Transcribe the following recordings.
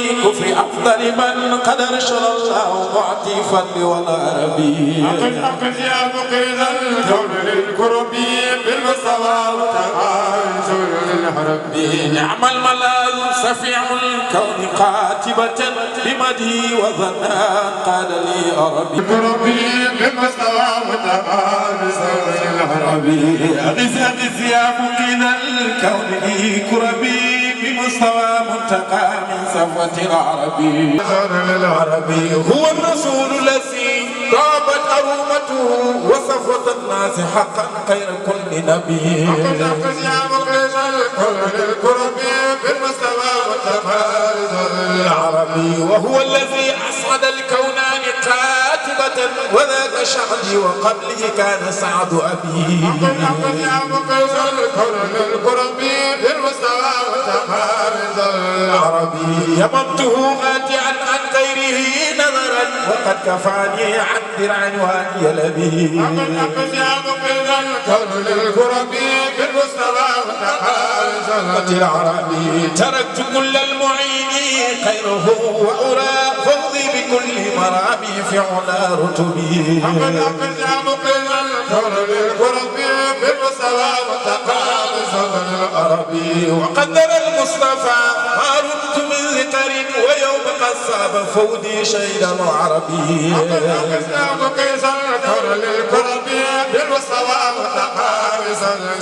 كفر أفضل من قد أرشد الله معطي فضل والعربي أقل يا مقيل الكون للكرب بالمصطفى وتعالى للحرب نعم الملاذ سفيع الكون قاتبة بمدي وظنان قال لي أربي كربي بالمصطفى وتعالى للحرب أغث يا مقيل الكون لي كربي بمستوى منتقى من صفوة العربي هو الرسول الذي طابت أرومته وصفوة الناس حقا خير كل نبي أقل يا مقيل الكون للكرب بالمصطفى وتعالى العربي وهو الذي أسعد الكونان كاتبة وذاك شعبي وقبله كان سعد أبي أقل يا مقيل الكون للكرب بالمصطفى العربي يممته غاتعا عن غيره نظرا وقد كفاني عن درع واني لبي أقل يا مقيل الكون للكرب بالمصطفى العربي تركت كل المعين خيره وأرى فوضي بكل مرامي في علا رتبي أقل يا مقيل الكون للكرب بالمصطفى العربي وقدر المصطفى ما رمت من ذكر ويوم قد صاب فودي شيد العربي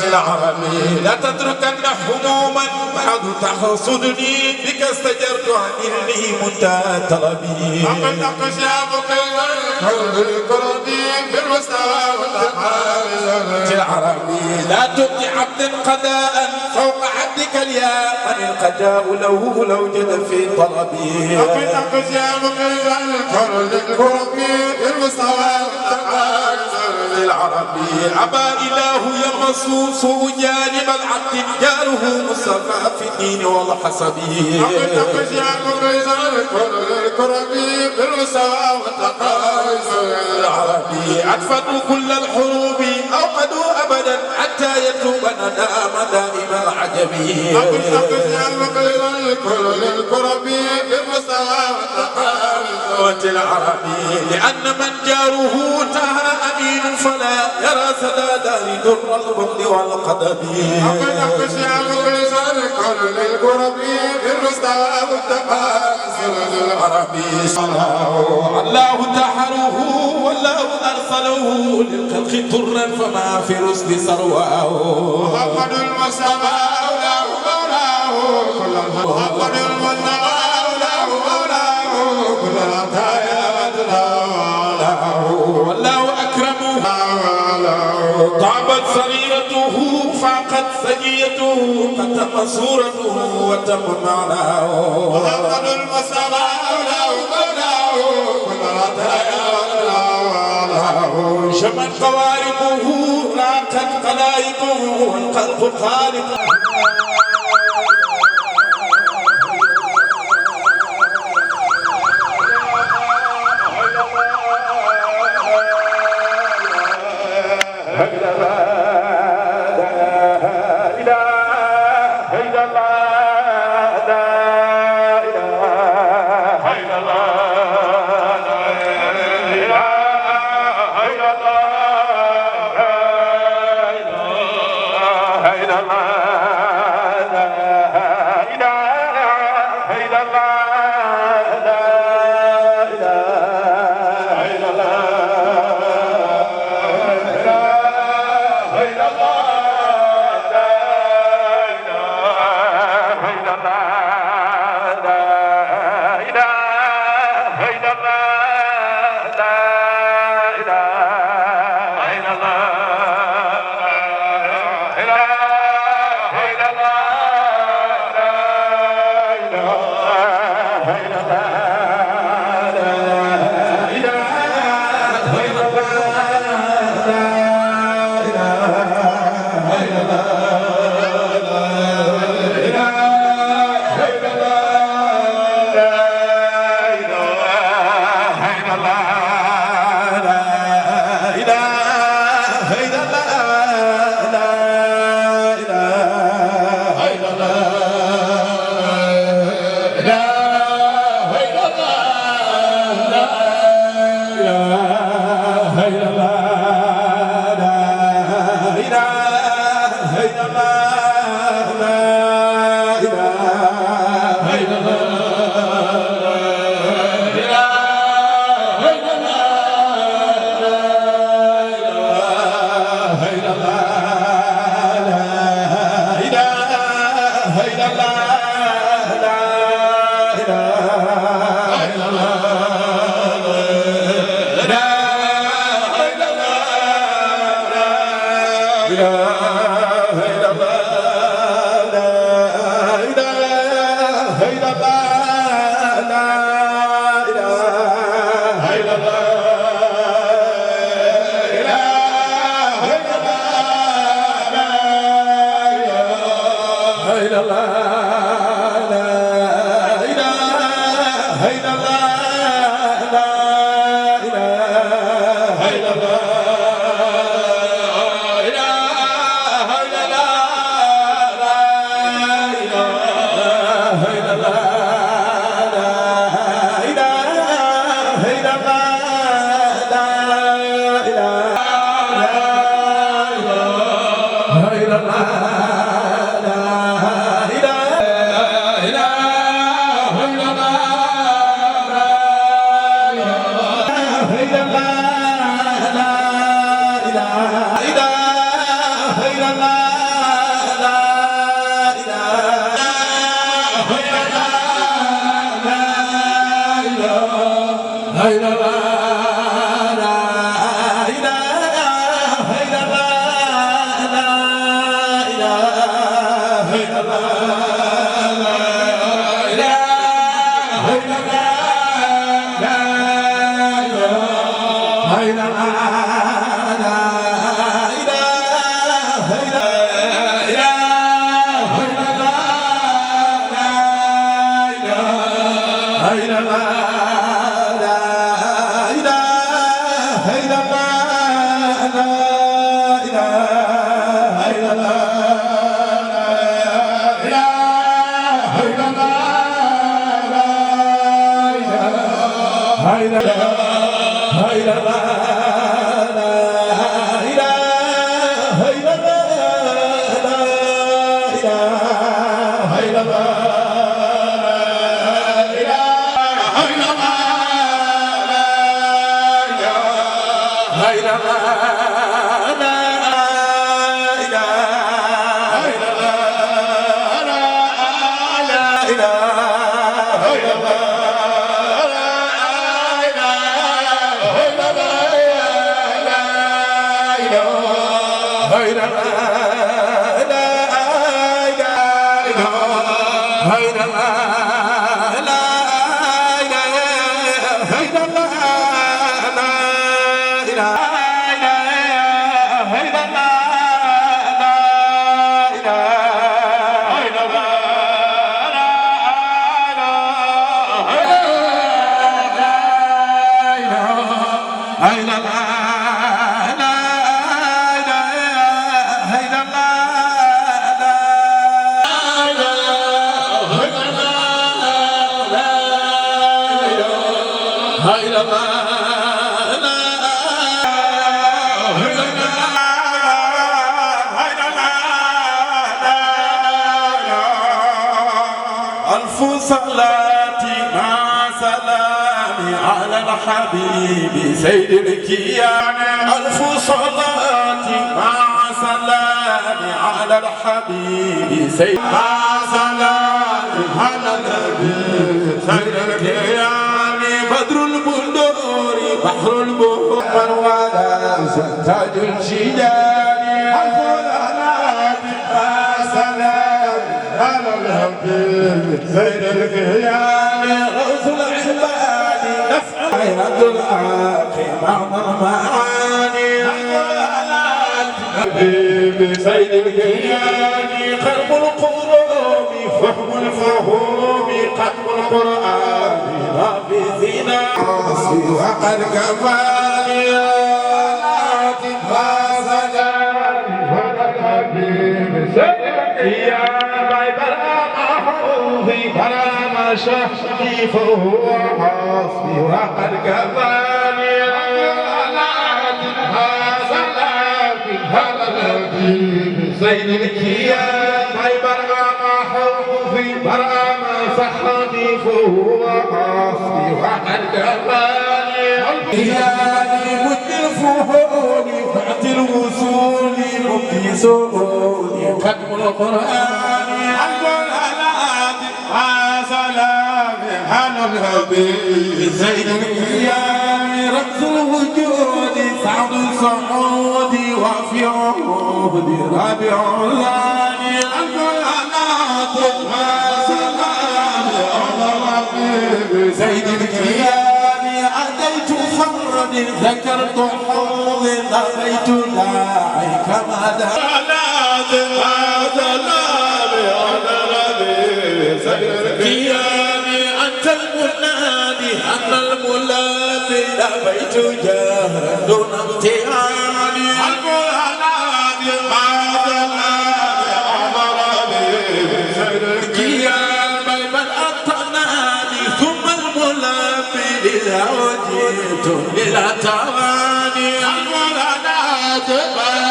العربي لا تتركن هموما بعد تحصدني بك استجرت عن علمي منتهى طلبي العربي لا تبقي عبد قضاء فوق عبدك الياء من القضاء لو جد في طلبي العربي أبى إله يمسوس جانب العبد جاره مصطفى في الدين والحسب العربي أدفنوا كل الحروب أوقدوا أبدا حتى يتوب ندام دائما العجبي العربي لأن من جاره تها أمين فلا يرى سدى دار در البغض والقدب العربي الله تحره والله أرسله للخلق طرا فما في رسل سرواه محمد المصطفى أولاه مولاه كل محمد المصطفى أولاه مولاه كل العطايا والله أكرمه طابت سريرته فاقت سجيته قد تم صورته وتم معناه محمد المصطفى أولاه مولاه كل العطايا شمت قواربه راقت قلائبه والقلب خالق لا حبيبي سيد الكيان ألف صلاة مع سلام على الحبيب سيد مع سلام على النبي سيد الكيان بدر البدور بحر البحر ولا تاج الشجان ألف صلاة مع سلام على الحبيب سيد الكيان رسول العباد عبد العاقي بعض المعاني حبيبي سيد الكيان قلب القلوب فهم الفهوم قلب القرآن ما في زنا وقد كفاني ما زال حبيبي سيد الكيان برام شهدي فهو حصبي وقد كفاني زين الكيان برام حوفي برام صحدي فهو حصبي وقد كفاني الكيان مد الفهول فأت الوصول مبدي سؤولي ختم القرآن على الحبيب زين القيام رأس الوجود سعد الصعود وفي عهود رابع الثاني القناة ما سلام على الحبيب زين القيام أتيت فرد ذكرت حوض نبيت داعي كما دعا أنت المنادي أنا الملابي لبيت جهرا دون امتحاني المهنادي بعد قيامي بل أتنادي ثم الملابي إذا وجئت إلى تواني المهنادي بعد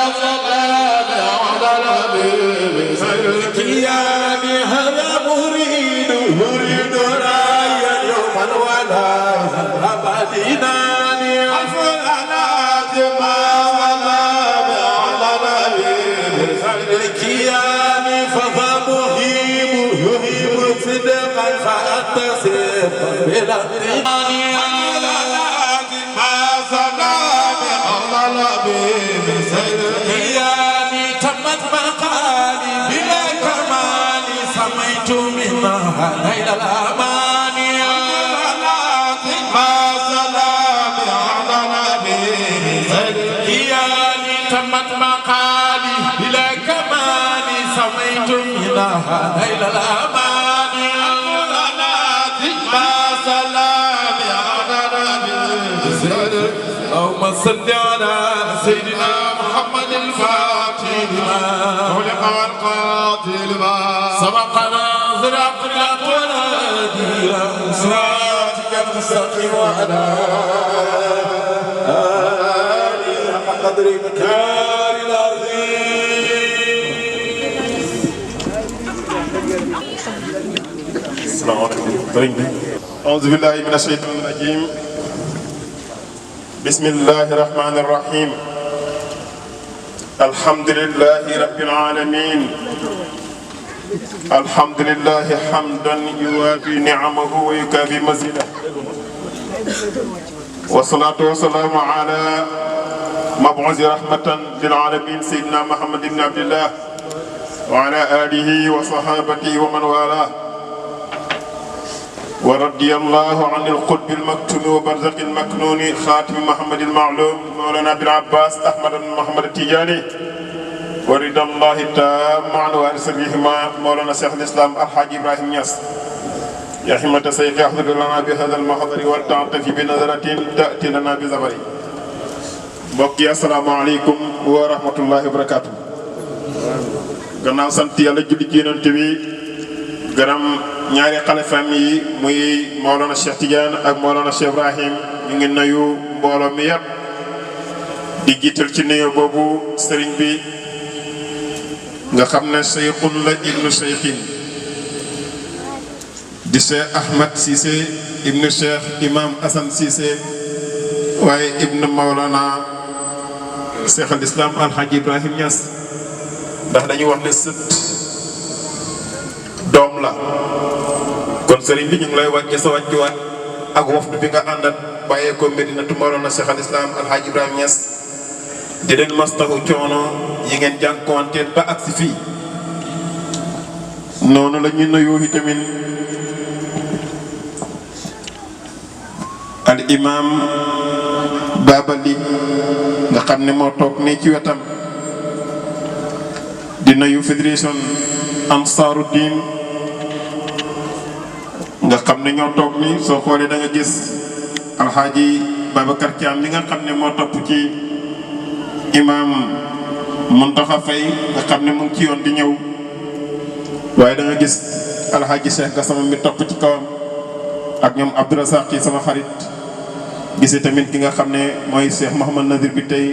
قيامي هذا مريد رايا يوما ولا أبديناني الفلانات ما القيام فذا مهيب يهيب صدقا فأتصف بلا امتحان ما سلام على الحبيب زين القيام تمت مقالي بلا كمال سميت منها ليل الأمان ما سلام على الحبيب زين القيام تمت مقالي بلا كمال سميت منها ليل الأمان ما سلام على الحبيب زين اللهم صل على سيدنا محمد الفاتح لما خلق والقاتل ما سبقنا زرق الأقوال إلى صراطك المستقيم وعلى آله حق قدر مكار العظيم. السلام عليكم. أعوذ بالله من الشيطان الرجيم. بسم الله الرحمن الرحيم. الحمد لله رب العالمين. الحمد لله حمدا يوافي نعمه ويكافي مزيده. والصلاة والسلام على مبعوث رحمة للعالمين سيدنا محمد بن عبد الله وعلى آله وصحابته ومن والاه. ورضي الله عن القطب المكتوم وبرزق المكنون خاتم محمد المعلوم مولانا بالعباس أحمد بن محمد التجاني ورضا الله تام عن وارث بهما مولانا شيخ الإسلام الحاج إبراهيم نياس. يا حمة سيدي أحضر لنا بهذا المحضر والتعطف بنظرة تأتي لنا بزبري. بقي السلام عليكم ورحمة الله وبركاته. gannaaw sant yàlla julli ci yonent bi gërëm ñaari xalifam yi muy Mawlana Cheikh Tidiane ak Mawlana Cheikh Ibrahim ñu ngi nuyu mbooloo mi yëpp di jiital ci nuyoo boobu sëriñ bi nga xam ne seyxun la ibnu seyxin di Cheikh Ahmed Cissé ibnu Cheikh Imam Assane Cissé waaye ibnu Mawlana Cheikh al Islam Alhaji Ibrahim Niass ndax dañuy wax ne sët doom la kon sëriñ bi ñu ngi lay wàcce sa wàccuwaat ak wafdu bi nga àndat bàyyee ko Medinatu Mawlana Cheikh al Islam Alhaji Ibrahim Niass di leen mastahu coono yi ngeen jànkuwanteel ba agsi fii noonu la ñuy nuyoo itamit al imam Babali nga xam ne moo toog nii ci wetam di nuyu fédération Ansaruddin nga xam ne ñoo toog nii soo xoolee da nga gis alxaaji Babacar Thiam mi nga xam ne moo topp ci imam Muntaxa Fay nga xam ne mu ngi ci yoon di ñëw waaye da nga gis alxaaji Cheikh Gassama mi topp ci kawam ak ñoom Abdourazaq yi sama xarit gisee tamit ki nga xam ne mooy Cheikh Mouhamad Nadir bi tey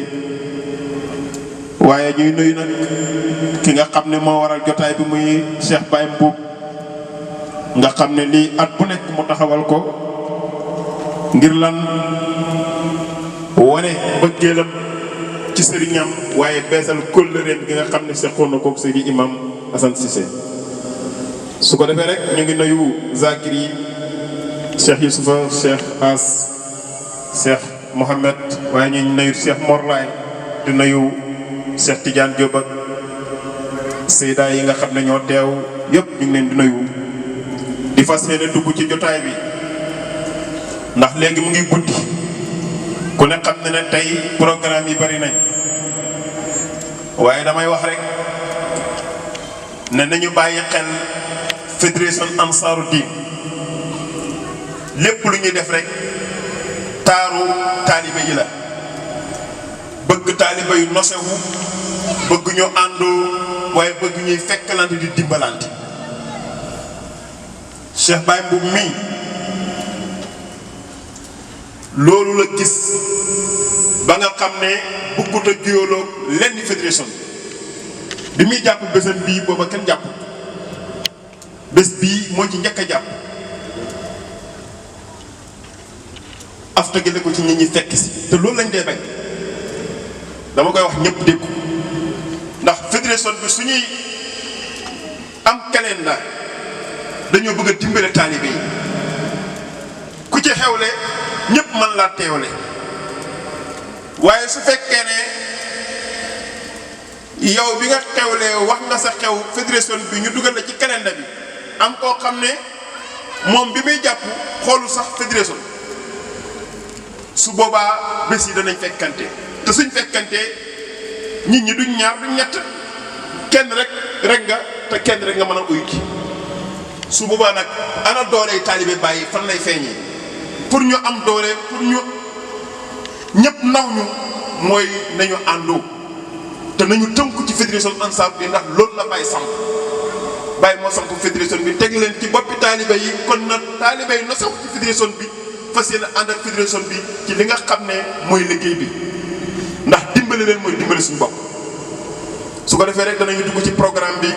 waaye ñuy nuyu nag ki nga xam ne moo waral jotaay bi muy Cheikh Baye Mbuub nga xam ne lii at bu nekk mu taxawal ko ngir lan wane bëggeelam ci sëriñam waaye beesal kóllëreem gi nga xam ne seqoon na koog Seydi Imam Assane Cissé su ko defee rek ñu ngi nuyu zakir yi Cheikh Youssoufa Cheikh As Cheikh Mohamed waaye ñu nuyu Cheikh Morlaay di nuyu Cheikh Tidiane Diop ak Seyda yi nga xam ne ñoo teew yëpp ñu ngi leen di nuyu di fas yéene dugg ci jotaay bi ndax léegi mu ngi guddi ku ne xam ne tey programme yi bari nañ waaye damay wax rek ne nañu bàyyi xel fédération Ansaarud-Din lépp lu ñuy def rek taaru taalibe yi la bëgg taalibe yu nosewu bëgg ñu àndoo waaye bëgg ñuy fekkalante di dimbalante Cheikh Baye Mboub mii loolu la gis ba nga xam ne bëggut a juyóoloo lenn fédération bi muy jàpp bésam bii booba kenn jàpp bés bii moo ci njëkk a jàpp aftagale ko ci nit ñi fekk si te loolu lañ dee bañ dama koy wax ñëpp dégg ndax fédération bi suñuy am calendrier dañoo bëgg a dimbale taalibe yi ku ci xewle ñëpp mën laa teewle waaye su fekkee ne yow bi nga xewlee wax nga sa xew fédération bi ñu dugal la ci calendrier bi am koo xam ne moom bi muy jàpp xoolu sax fédération su boobaa bés yi danañ fekkante te suñ fekkante nit ñi duñ ñaar duñ ñett kenn rek nga te kenn rek nga mën a uyu ki su boobaa nag ana doole taalibe bàyyi fan lay feeñee pour ñu am doole pour ñu ñëpp naw ñu mooy nañu àndoo te nañu tënku ci fédération Ansaarud-Din ndax loolu la Baye samp Baye moo samp fédération bi teg leen ci boppi taalibe yi kon nag taalibe yi no sax ci fédération bi fas yéene ànd ak fédération bi ci li nga xam ne mooy liggéey bi ndax dimbali leen mooy dimbali suñu bopp su ko defee rek danañu dugg ci programme bi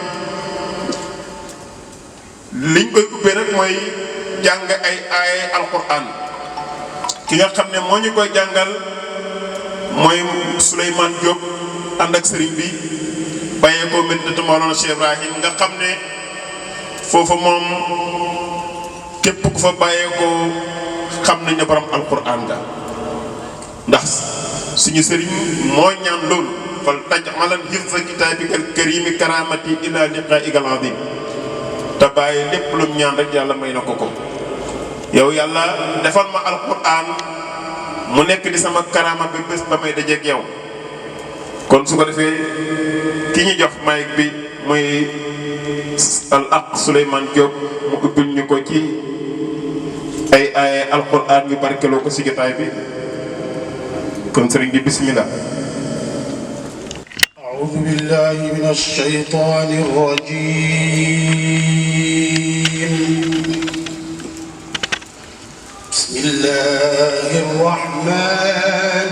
liñ koy ubbee nag mooy jàng ay aaye alquran ki nga xam ne moo ñu koy jàngal mooy Souleymane Diop ànd ak sëriñ bi bàyyee ko Medinatu Mawlana Cheikh Ibrahim nga xam ne foofa moom képp ku fa bàyyee ko xam nañ ne borom alquran nga ndax suñu sëriñ moo ñaan loolu fal taj'alan hifza kitaabikal karimi karamati ila liqaa'ikal azim te bàyyi lépp lu mu ñaan rek yàlla may na ko ko yow yàlla defal ma alquran mu nekk di sama karama ba bés ba may dajeeg yow kon su ko defee ki ñu jox mic bi muy al aq Souleymane Diop mu ubbil ñu ko ci ay alquran yu barkeloo ko si jotaay bi kon sëriñ bi bismillah أعوذ بالله من الشيطان الرجيم بسم الله الرحمن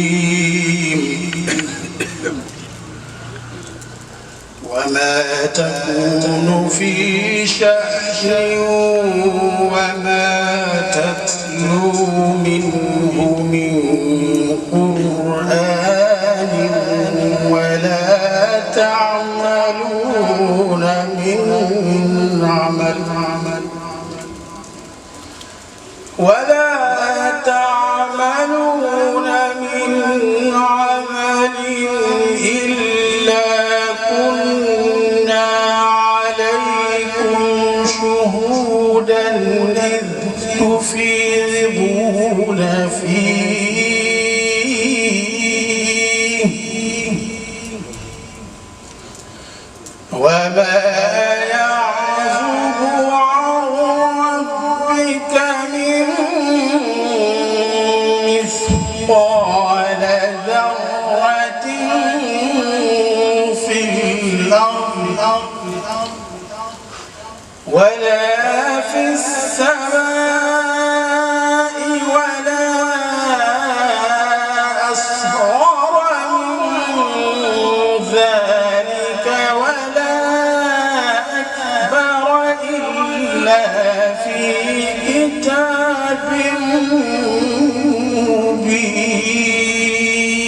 الرحيم وما تكون في شأن وما تتلو منه من قرآن ولا تعملون من عمل إلا كنا عليكم شهودا إذ تفيضون فيه وما يعزب عن ربك من مثقال ذرة في الأرض ولا في السماء ولا أصغر من ذلك ولا أكبر إلا في كتاب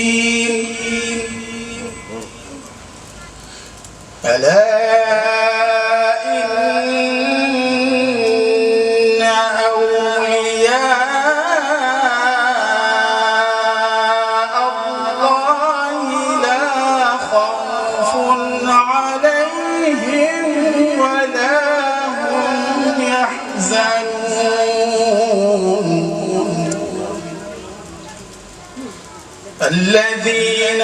مبين ألا إن الذين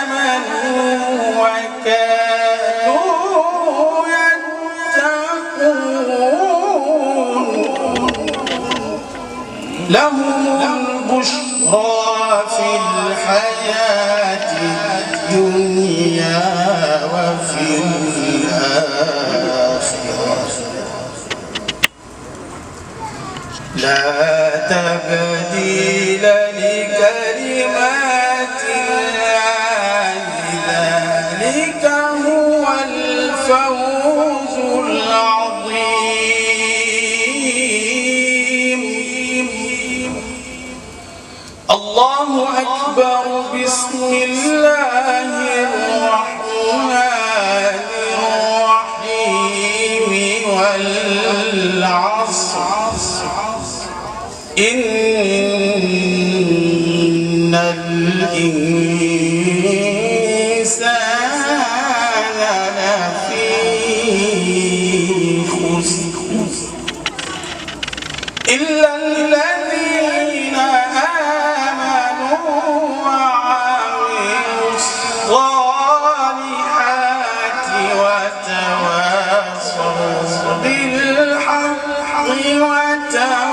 آمنوا وكانوا يتقون لهم البشرى في الحياة الدنيا وفي الآخرة لا تبديل لكلمات الله ذلك هو الفوز العظيم الله أكبر بسم الله الرحمن الرحيم والعصر إن الإنسان لفي خسر إلا الذين آمنوا وعملوا الصالحات وتواصوا بالحق وتواصوا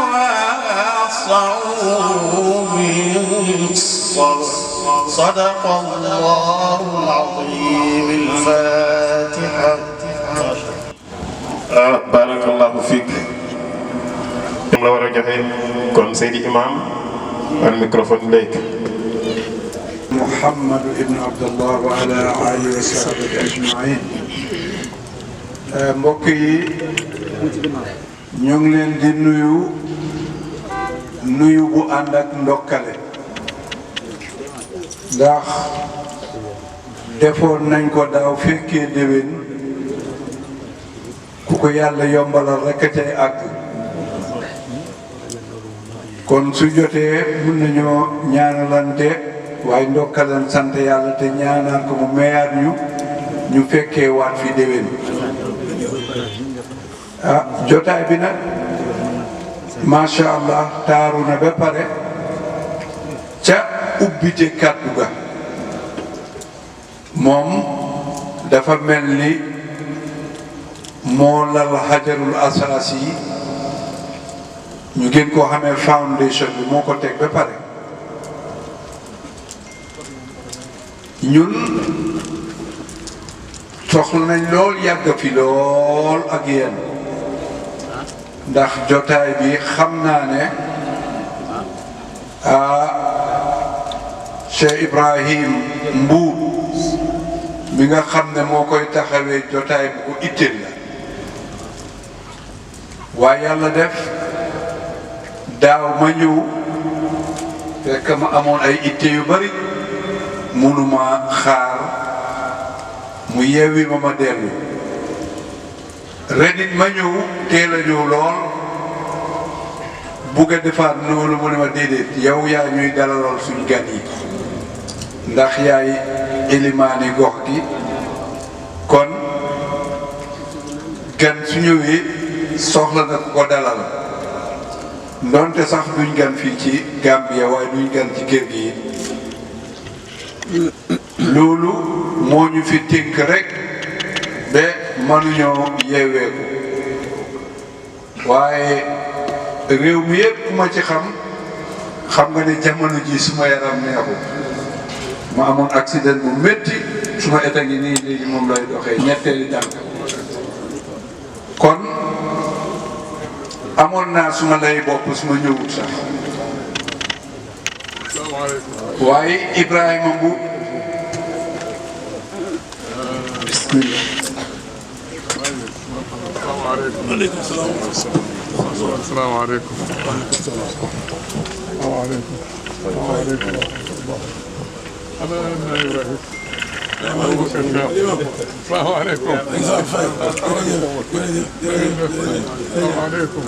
بالصبر صدق الله العظيم الفاتحة. barakallahu fiik la war a joxe kon Seydi Imam al microphone léegi. محمد ابن عبد الله وعلى آله وصحبه أجمعين. mbokk yi ñu ngi leen di nuyu bu ànd ak ndokkale ndax defoon nañ ko daaw fekkee déwén ku ko yàlla yombalal rekk a cay àgg kon su jotee mun nañoo ñaanalante waaye ndokkaleen sant yàlla te ñaanal ko mu meyaat ñu fekkee waat fi déwén. jotaay bi nag macha allah taaru na ba pare ca ubbite kàddu ga moom dafa mel ni moo lal hajarul asaas yi ñu gën koo xamee foundation bi moo ko teg ba pare ñun soxla nañ lool yàgg fi lool ak yéen ndax jotaay bi xam naa ne Cheikh Ibrahim Mbuub mi nga xam ne moo koy taxawee jotaay bu ko itteel la waaye yàlla def daaw ma ñëw fekk ma amoon ay itte yu bari mënuma xaar mu yeewi ma dellu ren it ma ñëw teel a ñëw lool bugg a defaat noonu mu ne ma déedéet yow yaa ñuy dalalal suñ gan yi ndax yaay ilimaani gox gi kon gan su ñëwee soxla na ku ko dalal ndonte sax duñ gan fii ci Gambia waaye duñ gan ci kër gi loolu moo ñu fi tënk rek ba mënuñoo yeeweeku waaye réew mi yëpp ku ma ci xam nga ne jamono ji suma yaram neexu ma amoon accident bu métti suma eta ngi nii léegi moom lay doxee ñetteeli tànk kon amoon naa suma lay bopp suma ñëwut sax waaye Ibrahima Mbuub bismillah. waaleykum salaam. asalaamaaleykum. waaleykum. waaleykum. ana Ibrahima. salaamaaleykum. salaamaaleykum.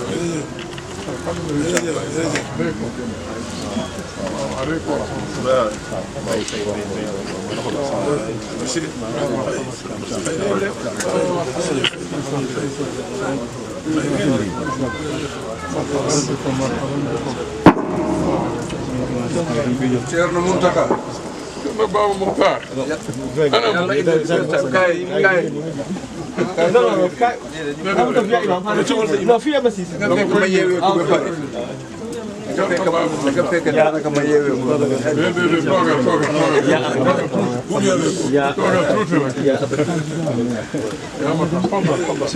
Ceerno Muntaka ma Baba Muxtaar non fii ma siis ma yeewee ko ba pare nga fekk daanaka ma yeewee ko toogal tuuti rek yaa ma tax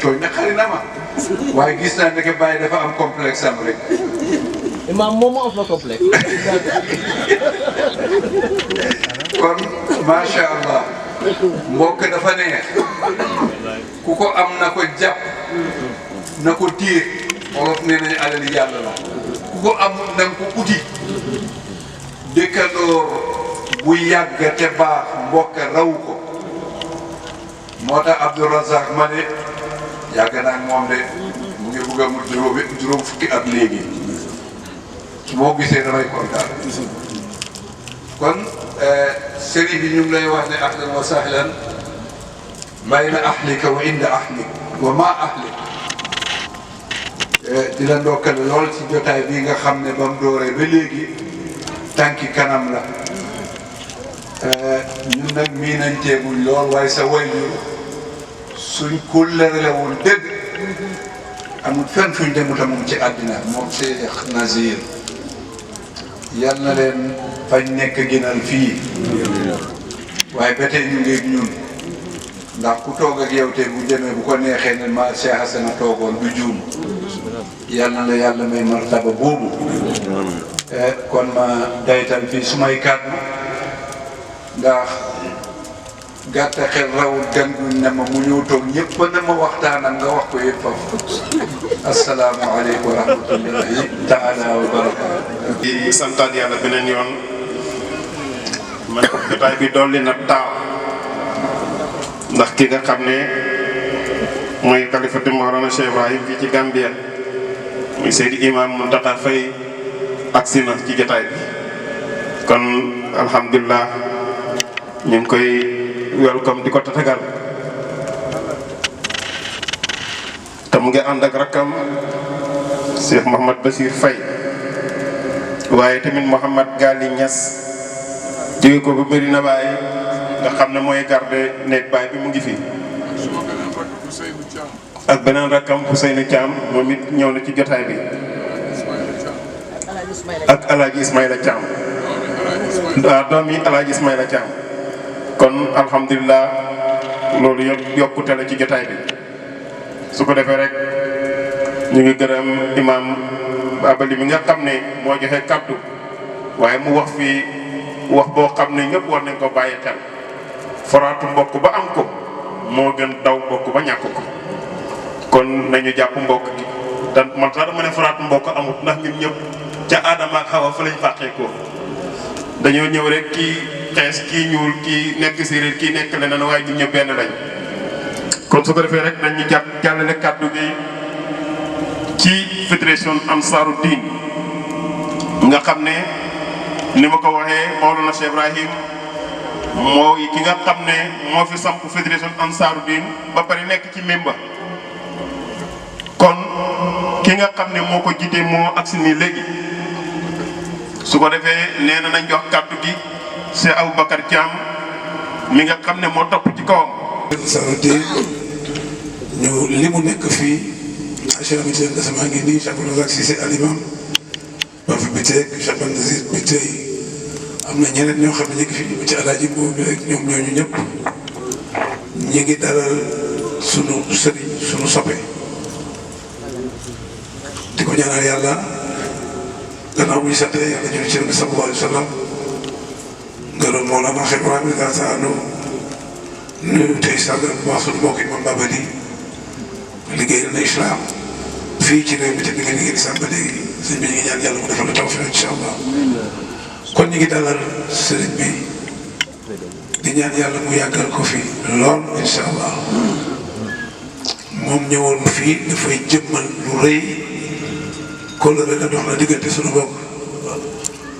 tooñ na xari na ma waaye gis naa ne Baye dafa am complexe am rek imam moom moo am la complexe kon macha allah mbokk dafa neex ku ko am na ko jàpp na ko téye wolof nee nañu alali yàlla la ku ko am na nga ko uti dëkkandoor bu yàgg te baax mbokk raw ko moo tax Abdou Razak ma ne yàgg naa ak moom de mu ngi bugg a mu juróom fukki at léegi su moo gisee damay kontaan kon sëriñ bi ñu ngi lay wax ne ahlan wa sahlan bayna ahlika wa inda ahlik wa ma ahlik di la ndokkale lool ci jotaay bii nga xam ne ba mu dooree ba léegi tànki kanam la ñun nag mii nañ teeguñ lool waaye sa waajur suñ kóllërelewul dëgg amul fenn fuñ demuta moom ci àddina moom Cheikh Nazir yal na leen fañ nekk gënal fii waaye ba tey ñu ngi ñun ndax ku toog ak yow te bu demee bu ko neexee ne ma Cheikh Hassana toogoon du juum yal na la yàlla may martaba boobu kon ma daytal fii sumay kàddu ndax gàtta xel rawul ganduñ ne ma mu ñëw toog ñëpp ne ma waxtaan ak nga wax ko yëpp foofu asalaamaaleykum wa rahmatullahi taala wa barakaatu. di santaat yàlla beneen yoon man jotaay bi dolli na taaw ndax ki nga xam ne mooy xalifatu Mawlana Cheikh Ibrahim fii ci Gambia muy Seydi Imam Muntaka Faye agsi na ci jotaay bi kon alhamdulilah ñu ngi koy welcome di ko tatagal te mu ngi ànd ak rakkam Cheikh Mouhamad Bachir Faye waaye tamit Mouhamad Gali Niass jóge ko ba Medina Baye nga xam ne mooy garde néeg baay bi mu ngi fi ak beneen rakkam Ousseynou Thiam moom it ñëw na ci jotaay bi ak Alaaji Ismaïla Thiam waaw doom yi Alaaji Ismaïla Thiam kon alhamdulilah loolu yëpp yokkute la ci jotaay bi su ko defee rek ñu ngi gërëm imam Abali mi nga xam ne moo joxe kàddu waaye mu wax fii wax boo xam ne ñëpp war nañ ko bàyyi xel foraatu mbokk ba am ko moo gën daw mbokk ba ñàkk ko kon nañu jàpp mbokk gi te man sax dama ne foraatu mbokk amut ndax ñun ñëpp ca Adama ak Hawa fa lañ fàqee ko dañoo ñëw rek kii xees kii ñuul kii nekk séeréer kii nekk leneen waaye ñun ñëpp benn lañ kon su ko defee rek dañu jàllale kàddu gi ci fédération Ansaaru Diin nga xam ne ni ma ko waxee Mawlana Cheikh Ibrahim mooy ki nga xam ne moo fi samp fédération Ansaaru Diin ba pare nekk ci memba kon ki nga xam ne moo ko jiite moo agsi nii léegi su ko defee nee na nañ jox kàddu gi Cheikh Aboubacar Thiam mi nga xam ne moo topp ci kawam. Ansaaru Diin ñu li mu nekk fii Cheikh Amitié Gassama ngi nii Cheikh Abdou Razak Cissé al imam ba fi biteeg Cheikh Ban Nazir bi tey am na ñeneen ñoo xam ne ñu ngi fi ci alaaji boobu rek ñoom ñooñu ñëpp ñu ngi dalal sunu sëriñ sunu soppe di ko ñaanal yàlla gannaaw bu ñu sant yàlla ñu ci Nabi sallallahu alayhi wa sallam ngërëm Mawlana Cheikh Ibrahim Gassama nuyu tey sàggal bu baax sunu mbokk imam Babali liggéeyal na islam fii ci réew mi te ni nga liggéey islam ba léegi sëñ bi ñu ngi ñaan yàlla mu defal la tawfiq incha allah kon ñu ngi dalal sëriñ bi di ñaan yàlla mu yàggal ko fi lool incha allah moom ñëwoon fii dafay jëmmal lu rëy kóllëre la dox na diggante sunu bokk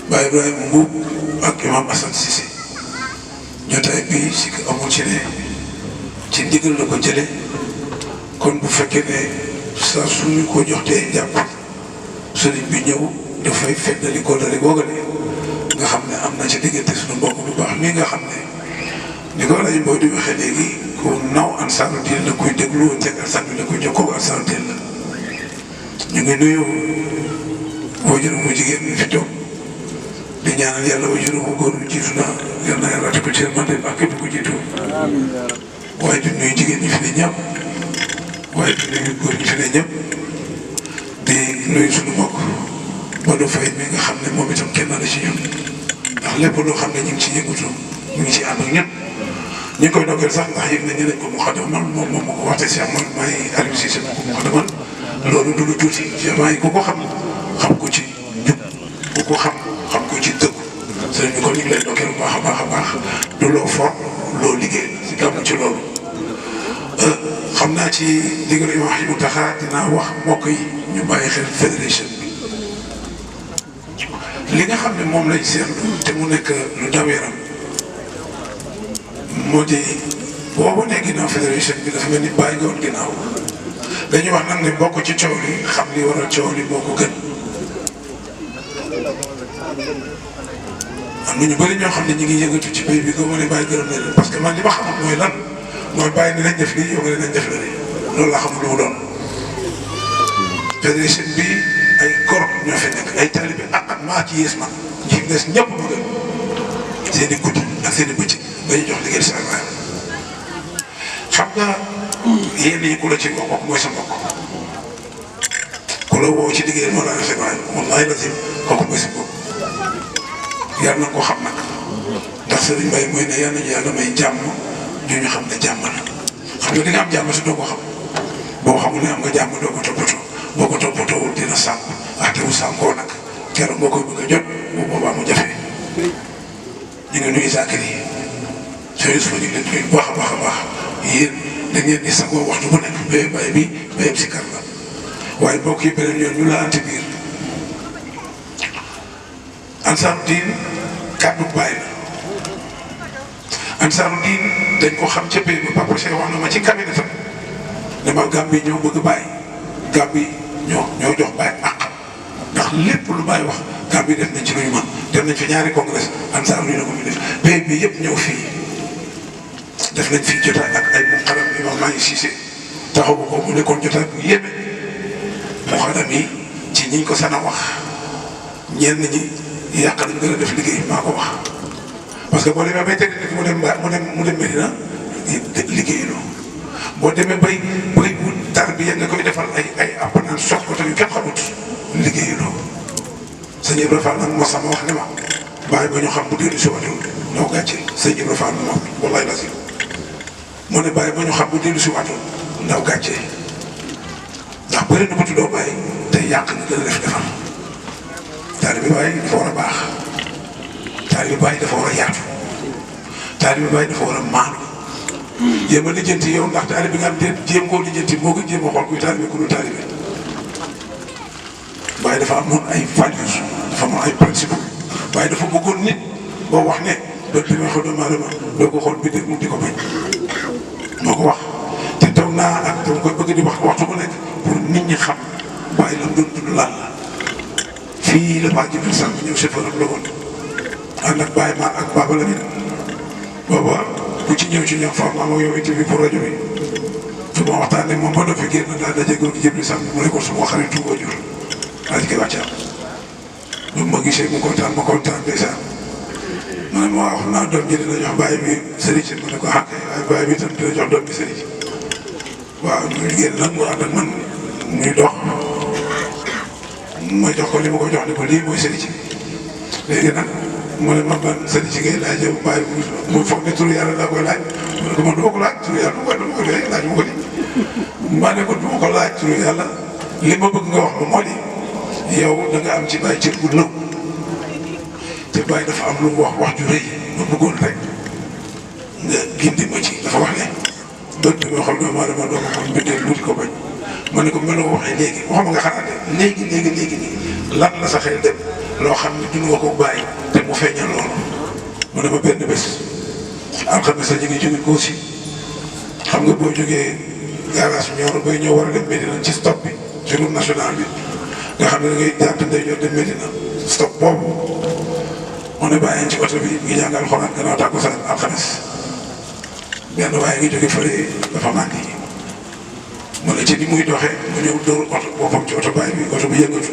Baye Ibrahima Mbuub ak imam Assane Cissé jotaay bi si amul ci ne ci ndigal la ko jële kon bu fekkee ne saa suñu ko joxtee jàpp sëriñ bi ñëw dafay feddali ko dali googale nga xam ne am na ci diggante suñu mbokk bu baax mii nga xam ne ni ko lañu boo di waxee léegi ku naw Ansaaru Diin la koy déglu teg alsan bi la koy jokkoo Ansaaru Diin la ñu ngi nuyu waajur bu jigéen ñi fi toog di ñaanal yàlla waajur bu góor bu jiitu na yal na yàlla ko ci yërmande ak képp ku jiitu waaye di nuyu jigéen ñi fi ne ñëpp waaye di nuyu góor ñi fi ne ñëpp di nuyu suñu mbokk Badou Faye mi nga xam ne moom itam kenn la ci ñun ndax lépp loo xam ne ñu ngi ci yëngatu ñu ngi ci ànd ak ñëpp ñu ngi koy dogal sax ndax yëg nañ ne dañ ko mu xadamal moom moo ko waxte si man maay Aliou Cissé ko mu xadamal loolu du lu tuuti vraiment ku ko xam ko ci jub ku ko xam ko ci dëgg sëriñ bi kon ñu ngi lay dogal bu baax a baax a baax du loo for loo liggéey si gàmm ci loolu xam naa ci ndigal yi wax yi mu taxaa dinaa wax mbokk yi ñu bàyyi xel fédération bi li nga xam ne moom lañ seetlu te mu nekk lu daw yaram moo di boobu ne ginnaaw fédération bi dafa mel ni bàyyi nga woon ginnaaw dañuy wax nag ne bokk ci coow li xam li waral coow li moo ko gën am na ñu bëri ñoo xam ne ñu ngi yëngatu ci béy bi nga mën a bàyyi gërëm na leen parce que man li ma xamul mooy lan mooy bàyyi ni nañ def lii yow nga ne nañ def la lii loolu laa xamul lu mu doon fédération bi ay góor ñoo fi nekk ay taalibe ak maa ci yées man ñi fi des ñëpp bëgg seen i guddi ak seen i bëccëg dañuy jox liggéey si almaayam xam nga yéen yi ku la ci mbokk mooy sa mbokk ku la woo ci liggéey moo laa defee baay wallaahi lazim kooku mooy sa mbokk yàlla na ko xam nag ndax Serigne Mbaye mooy ne yàlla nañu yàlla may jàmm ñu ñu xam ne jàmm la xam nga di nga am jàmm si doo ko xam boo xamul ne am nga jàmm doo ko toppatoo boo ko toppatoowul dina sànq te bu sànkoo nag keroog boo koy bëgg a jot bu boobaa mu jafe ñu ngi nuyu Zakari yi sooy suuf ñu ngi leen nuyu bu baax a baax a baax yéen da ngeen di sagoo waxtu bu nekk béy bay bi béyam si kar la waaye mbokk yi beneen yoon ñu la ante biir Ansaaru Diin kàddu baay la Ansaaru Diin dañ ko xam ca béy ba Papa Cheikh wax na ma ci cabinet tam ne ma Gàmbi ñoo bëgg bàyyi Gàmbi ñoo jox bàyyi àq ndax lépp lu bàyyi wax Gàmbi def nañ ci lu ñu mën def nañ fi ñaari congrès Ansaaru Diin la ko fi def béy bi yëpp ñëw fii def nañ fi jotaay ak ay mu xalam yi wax maa ngi siise taxawu ko mu nekkoon jotaay bu yéeme mu xalam yi ci ñiñ ko sana wax ñenn ñi yàq nañ gën a def liggéey maa ko wax parce que boo demee bay teg nit mu dem Medina liggéeyuloo boo demee bay wut tarbiya nga koy defal ay appanaan sox ko te yu kenn xamut liggéeyuloo sëñ Ibra Fall nag moo sama wax ne ma bàyyi ba ñu xam bu dellu si watul noo gàcce sëñ Ibra Fall moom wallaay la si mu ne bàyyi ba ñu xam bu dellu si watul ndaw gàcce ndax bëri na ko tuddoo bàyyi te yàq nga gën a def defal taalibe Baay dafa war a baax taalibe Baay dafa war a yaatu taalibe Baay dafa war a maandu jéem a lijjanti yow ndax taalibe nga am déet jéem koo lijjanti moo gën jéem a xool kuy taalibe ku dul taalibe Baay dafa amoon ay values dafa amoon ay principe waaye dafa bëggoon nit boo wax ne bët bi may xool doomu aadama doo ko xool bi de mu di ko bañ moo ko wax te toog naa ak dama koy bëgg di wax waxtu bu nekk pour nit ñi xam Baay la mu doon dund lan la fii la Baay Jibril Sall ñëw chauffeur am la woon ànd ak Baye Ma ak Baba Lamine booba ku ci ñëw ci ñoom Fapal maa yow interview pour rajo bi su ma waxtaanee moom ba noppi génn daal daje góor gi Jibril Sall mu nekkoon suma xaritu waajur daal di koy wàccaat ñoom ma gisee mu kontaan ma kontaan ndeysaan ma ne ma wax naa doom ji dina jox Baye bi sëriñ ma ne ko xàkkee waaye Baye bi tam dina jox doom bi sëriñ waaw ñu génn nag mu ànd ak man muy dox. ma jox ko li ma ko jox ne ko lii mooy sëriñ ci léegi nag mu ne man sëriñ ci ngay laaj yow bàyyi mu foog ne turu yàlla laa koy laaj mu ne ko man du ma ko laaj turu yàlla du ma ko laaj ma ko di maa ne ko du ma ko laaj turu yàlla li ma bëgg nga wax ma moo di yow da nga am ci bàyyi cër bu nëw te bàyyi dafa am lu mu wax ju rëy ma bëggoon rek nga gindi ma ci dafa wax ne bët bi ma xool doomu aadama doo ko xool mbindee lu di ko bañ ma ne ko meloo waxee léegi waxuma nga xalaat léegi nii lan la sa xel dem loo xam ne dund nga ko bàyyi te mu feeñal loolu mu ne ma benn bés alxames la ñu ngi jóge Kossy xam nga boo jógee garage Nioro bay ñëw war a dem Médina ci stop bi ci route nationale bi nga xam ne da ngay jàpp ndeyjoor dem Médina stop boobu on est bàyyi ci oto bi ngi jàngal Alxuraan gannaaw takkusaan alxames benn waaye ngi jóge fële dafa màndi mu ne ci ni muy doxee mu ñëw dóor oto boppam ci oto baay bi oto bi yëngatu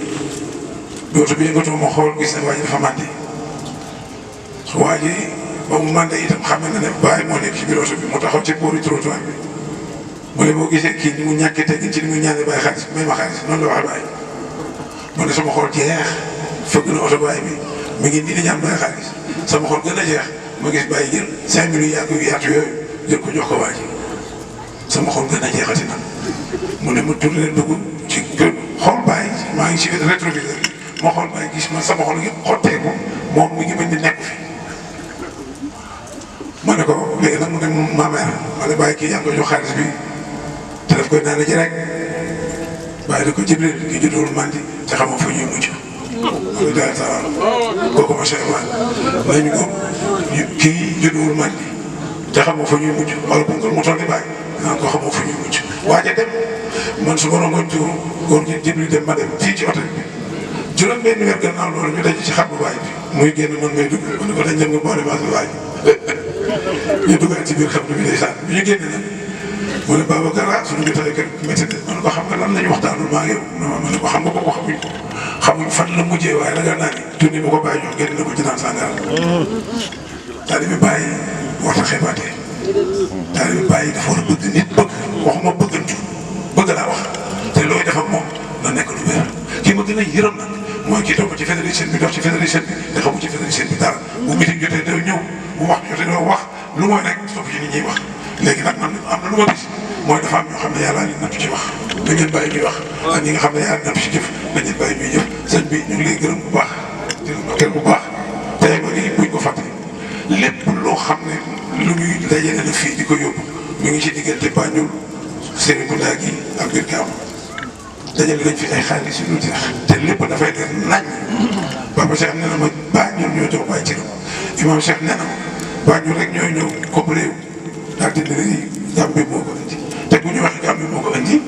bi oto bi yëngatu ma xool gis ne waa ji dafa màndi waa ji ba mu màndee itam xam na ne bàyyi moo nekk ci biir oto bi mu taxaw ci boori trottoir bi mu ne boo gisee kii ni mu ñàkkee teggin ci ni muy ñaanee bàyyi xaalis may ma xaalis noonu la wax bàyyi mu ne sama xol jeex fëgg na oto bàyyi bi mi ngi nii di ñaan bàyyi xaalis sama xol gën a jeex ma gis bàyyi jël 5 000 yu yaatu yooyu jël ko jox ko waa ji sama xol gën a jeexati nag mu ne ma tourné dugg ci kër xool bàyyi maa ngi ci rétroviseur bi ma xool bàyyi gis man sama xol gi xotteeku moom mi ngi mel ni nekk fi ma ne ko léegi nag mu ne ma mère ma ne bàyyi kii yaa ngi koy jox xaalis bi te daf koy naan ji rek bàyyi da ko Jibril ki juddul mandi te xamoo fu ñuy mujj. loolu daal sa kooku macha allah nañu ko kii juddul mandi te xamoo fu ñuy mujj wala bu mu toll nii bàyyi naan ko xamoo fu ñuy mujj waaye dem man su ma rongoñ tuur góor gi Jibril dem ma dem fii ci oto bi juróom benn weer gannaaw loolu ñu daj ci xam bu baay bi muy génn man may dugg ma ne ko dañ dem nga boole maa si waay ñu duggaat ci biir xam bi ndeysaan bi ñu génne nag mu ne Babacar ah suñu jotaay kër métti na ma ne ko xam nga lan la ñu waxtaanul maa ngi yow ma ne ko xam nga ko xamuñ fan la mujjee waaye ragal naa ni tuuti bu ko bàyyi jox génn na ko ci naan sàngara daal di bàyyi war a xeebaatee daal di bàyyi dafa war a bëgg nit bëgg waxuma bëggantu bëgg laa wax te looy def ak moom na nekk lu wér kii ma gën a yërëm nag mooy kii topp ci fédération bi dox ci fédération bi te xamu ci fédération bi dara bu meeting jotee doo ñëw bu wax jotee doo wax lu mooy rek topp ci nit ñuy wax léegi nag man am na lu ma gis mooy dafa am ñoo xam ne yàlla ñu natt ci wax dañ leen bàyyi ñuy wax ak ñi nga xam ne yàlla natt ci jëf dañ leen bàyyi ñuy jëf sëñ bi ñu ngi lay gërëm bu baax di la ndokkeel bu baax tey ba lii buñ ko fàtte lépp loo xam ne lu ñuy dajale na fii di ko yóbbu mi ngi ci diggante Banjul Serekunda gi ak biir Gàmmu dajale nañ fi ay xaalis yu dul jeex te lépp dafay def nañ Papa Cheikh nee na ma Banjul ñoo jox bàyyi ci Imam Cheikh nee na ma Banjul rek ñooy ñëw comme réew daal di ne Gàmbi moo ko indi te bu ñu waxee Gàmbi moo ko indi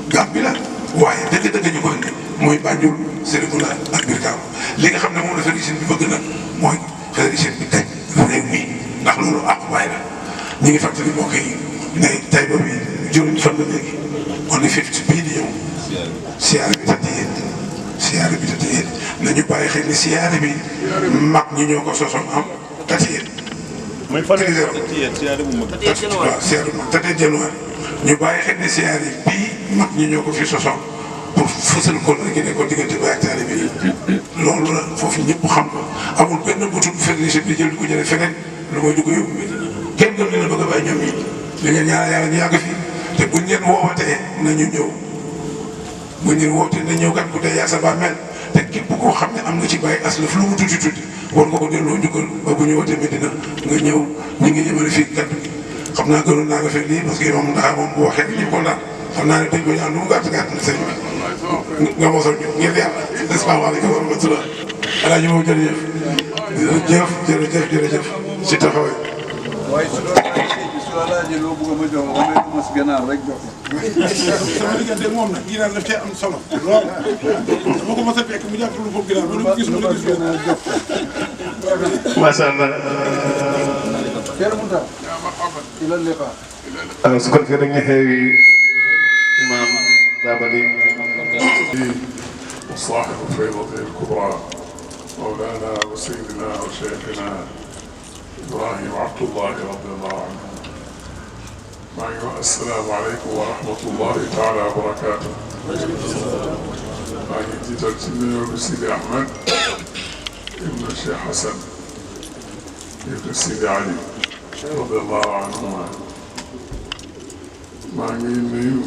Gàmbi la waaye dëgg-dëgg ñu ko indi mooy Banjul Serekunda ak biir Gàmmu li nga xam ne moom la fédération bi bëgg na mooy fédération bi daj réew mi ndax loolu àqu baay la ñu ngi fàttali mbokk yi ne tey ba bi juróomi fan la léegi on est 50 bii di ñëw siyaare bi tëdd yéen siyaare bi tëdd yéen nañu bàyyi xel ni siyaare bi mag ñi ñoo ko sosoon am tëdd yéen. mooy fan la siyaare bu mag. waaw siyaare bu mag tëdd januar ñu bàyyi xel ni siyaare bii mag ñi ñoo ko fi sosoon pour fësal ko la gi ne ko diggante ba ak taalibe bi loolu la foofu ñëpp xam ko amul benn butu bu fédération bi jël di ko jëlee feneen lu mooy di ko yóbbu kenn gëm leen a bëgg a bàyyi ñoom ñi li ngeen ñaanal yàlla ñu yàgg fii te buñ leen woowatee nañu ñëw buñ leen woowatee nañ ñëw kat ku dee yaa sa bàmmeel te képp koo xam ne am nga ci bàyyi aslaf lu mu tuuti tuuti war nga ko delloo njukkal ba bu ñu wootee Medina nga ñëw ñu ngi jëmale fii kaddu gi xam naa gënoon naa nga fekk lii parce que moom ndax moom bu waxee ñu ko laal xam naa ne dañ ko ñaan lu mu gàtt gàtt na sëñ bi nga mosal ñu ngir yàlla asalaamaaleykum wa rahmatulah alaaji moom jërëjëf jërëjëf si taxawaay. waaye su la laajee loo bëgg ma jox ma ne mos gànnaar rek jox ko. sama diggante moom nag ginaar daf cee am solo lool dama ko mos a fekk mu jàpp lu foofu ginaar ba lu gis mu ne gis gànnaar jox ko. macha allah. Thierno Moussa. ila liqa. alors su ko defee dañuy xeewi imaam Dabali. وصاحب الفيضة الكبرى مولانا وسيدنا وشيخنا إبراهيم عبد الله رضي الله عنه. السلام عليكم ورحمة الله تعالى وبركاته. maa ngi jiital ci nuyoo bi Sidi Ahmed ibn Cheikh Hassan ibn Sidi Ali radiyallahu anhuma. maa ngi nuyu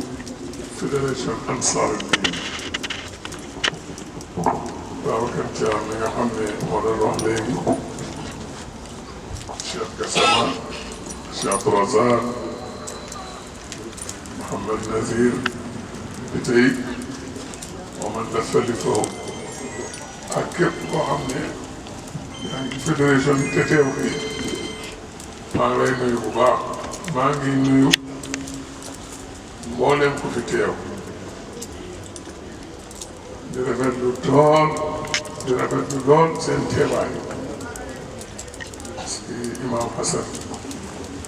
fédération Ansar Dine Babacar Thiam mi nga xam ne moo doon wax léegi Cheikh Gassama Cheikh Abdourazaq Mouhamed Nazir bi tey man dafa li foofu ak képp koo xam ne yaa ngi fédération bi te teew fii maa ngi lay nuyu bu baax maa ngi nuyu mbooleem ku fi teew di rafetlu lool seen teewaay parce que Imam Hassan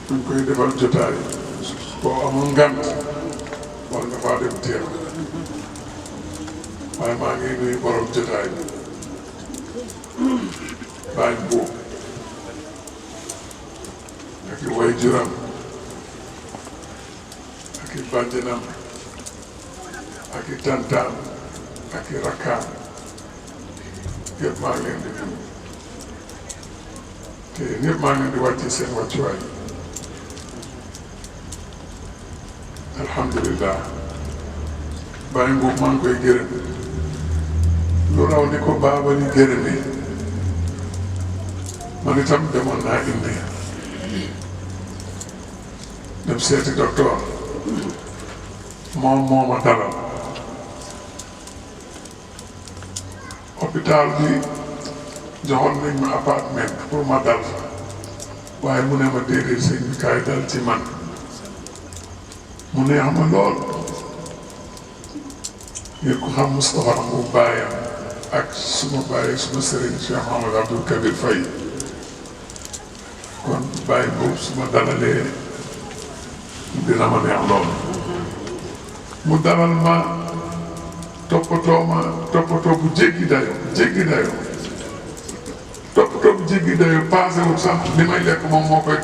buñ koy defal jotaay boo amul ngant war nga faa dem teew waaye maa ngi nuyu borom jotaay bi baañ boobu ak i way juram ak i bàjjanam ak i tantaam ak i rakkaam yëpp maa ngi leen di nuyu te ñëpp maa ngi leen di wàcce seen wàccuwaay alhamdulilah bàyyi boobu maa ngi koy gërëm lu raw ni ko baaba ni gërëmee man itam demoon naa indi dem seeti docteur moom moo ma dalal hôpital bi joxoon nañ ma appartement pour ma dal fa waaye mu ne ma déedéet sëñ bi kaay dal ci man mu neex ma lool ngir ko xam Moustapha mu bàyyam ak suma bàyyi suma sëriñ Cheikh Mouhamed Abdoul Kabir Faye kon bàyyi boobu suma dalalee dina ma neex lool mu dalal ma toppatoo bu jéggi dayo toppatoo bu jéggi dayo passé wul sax li may lekk moom moo koy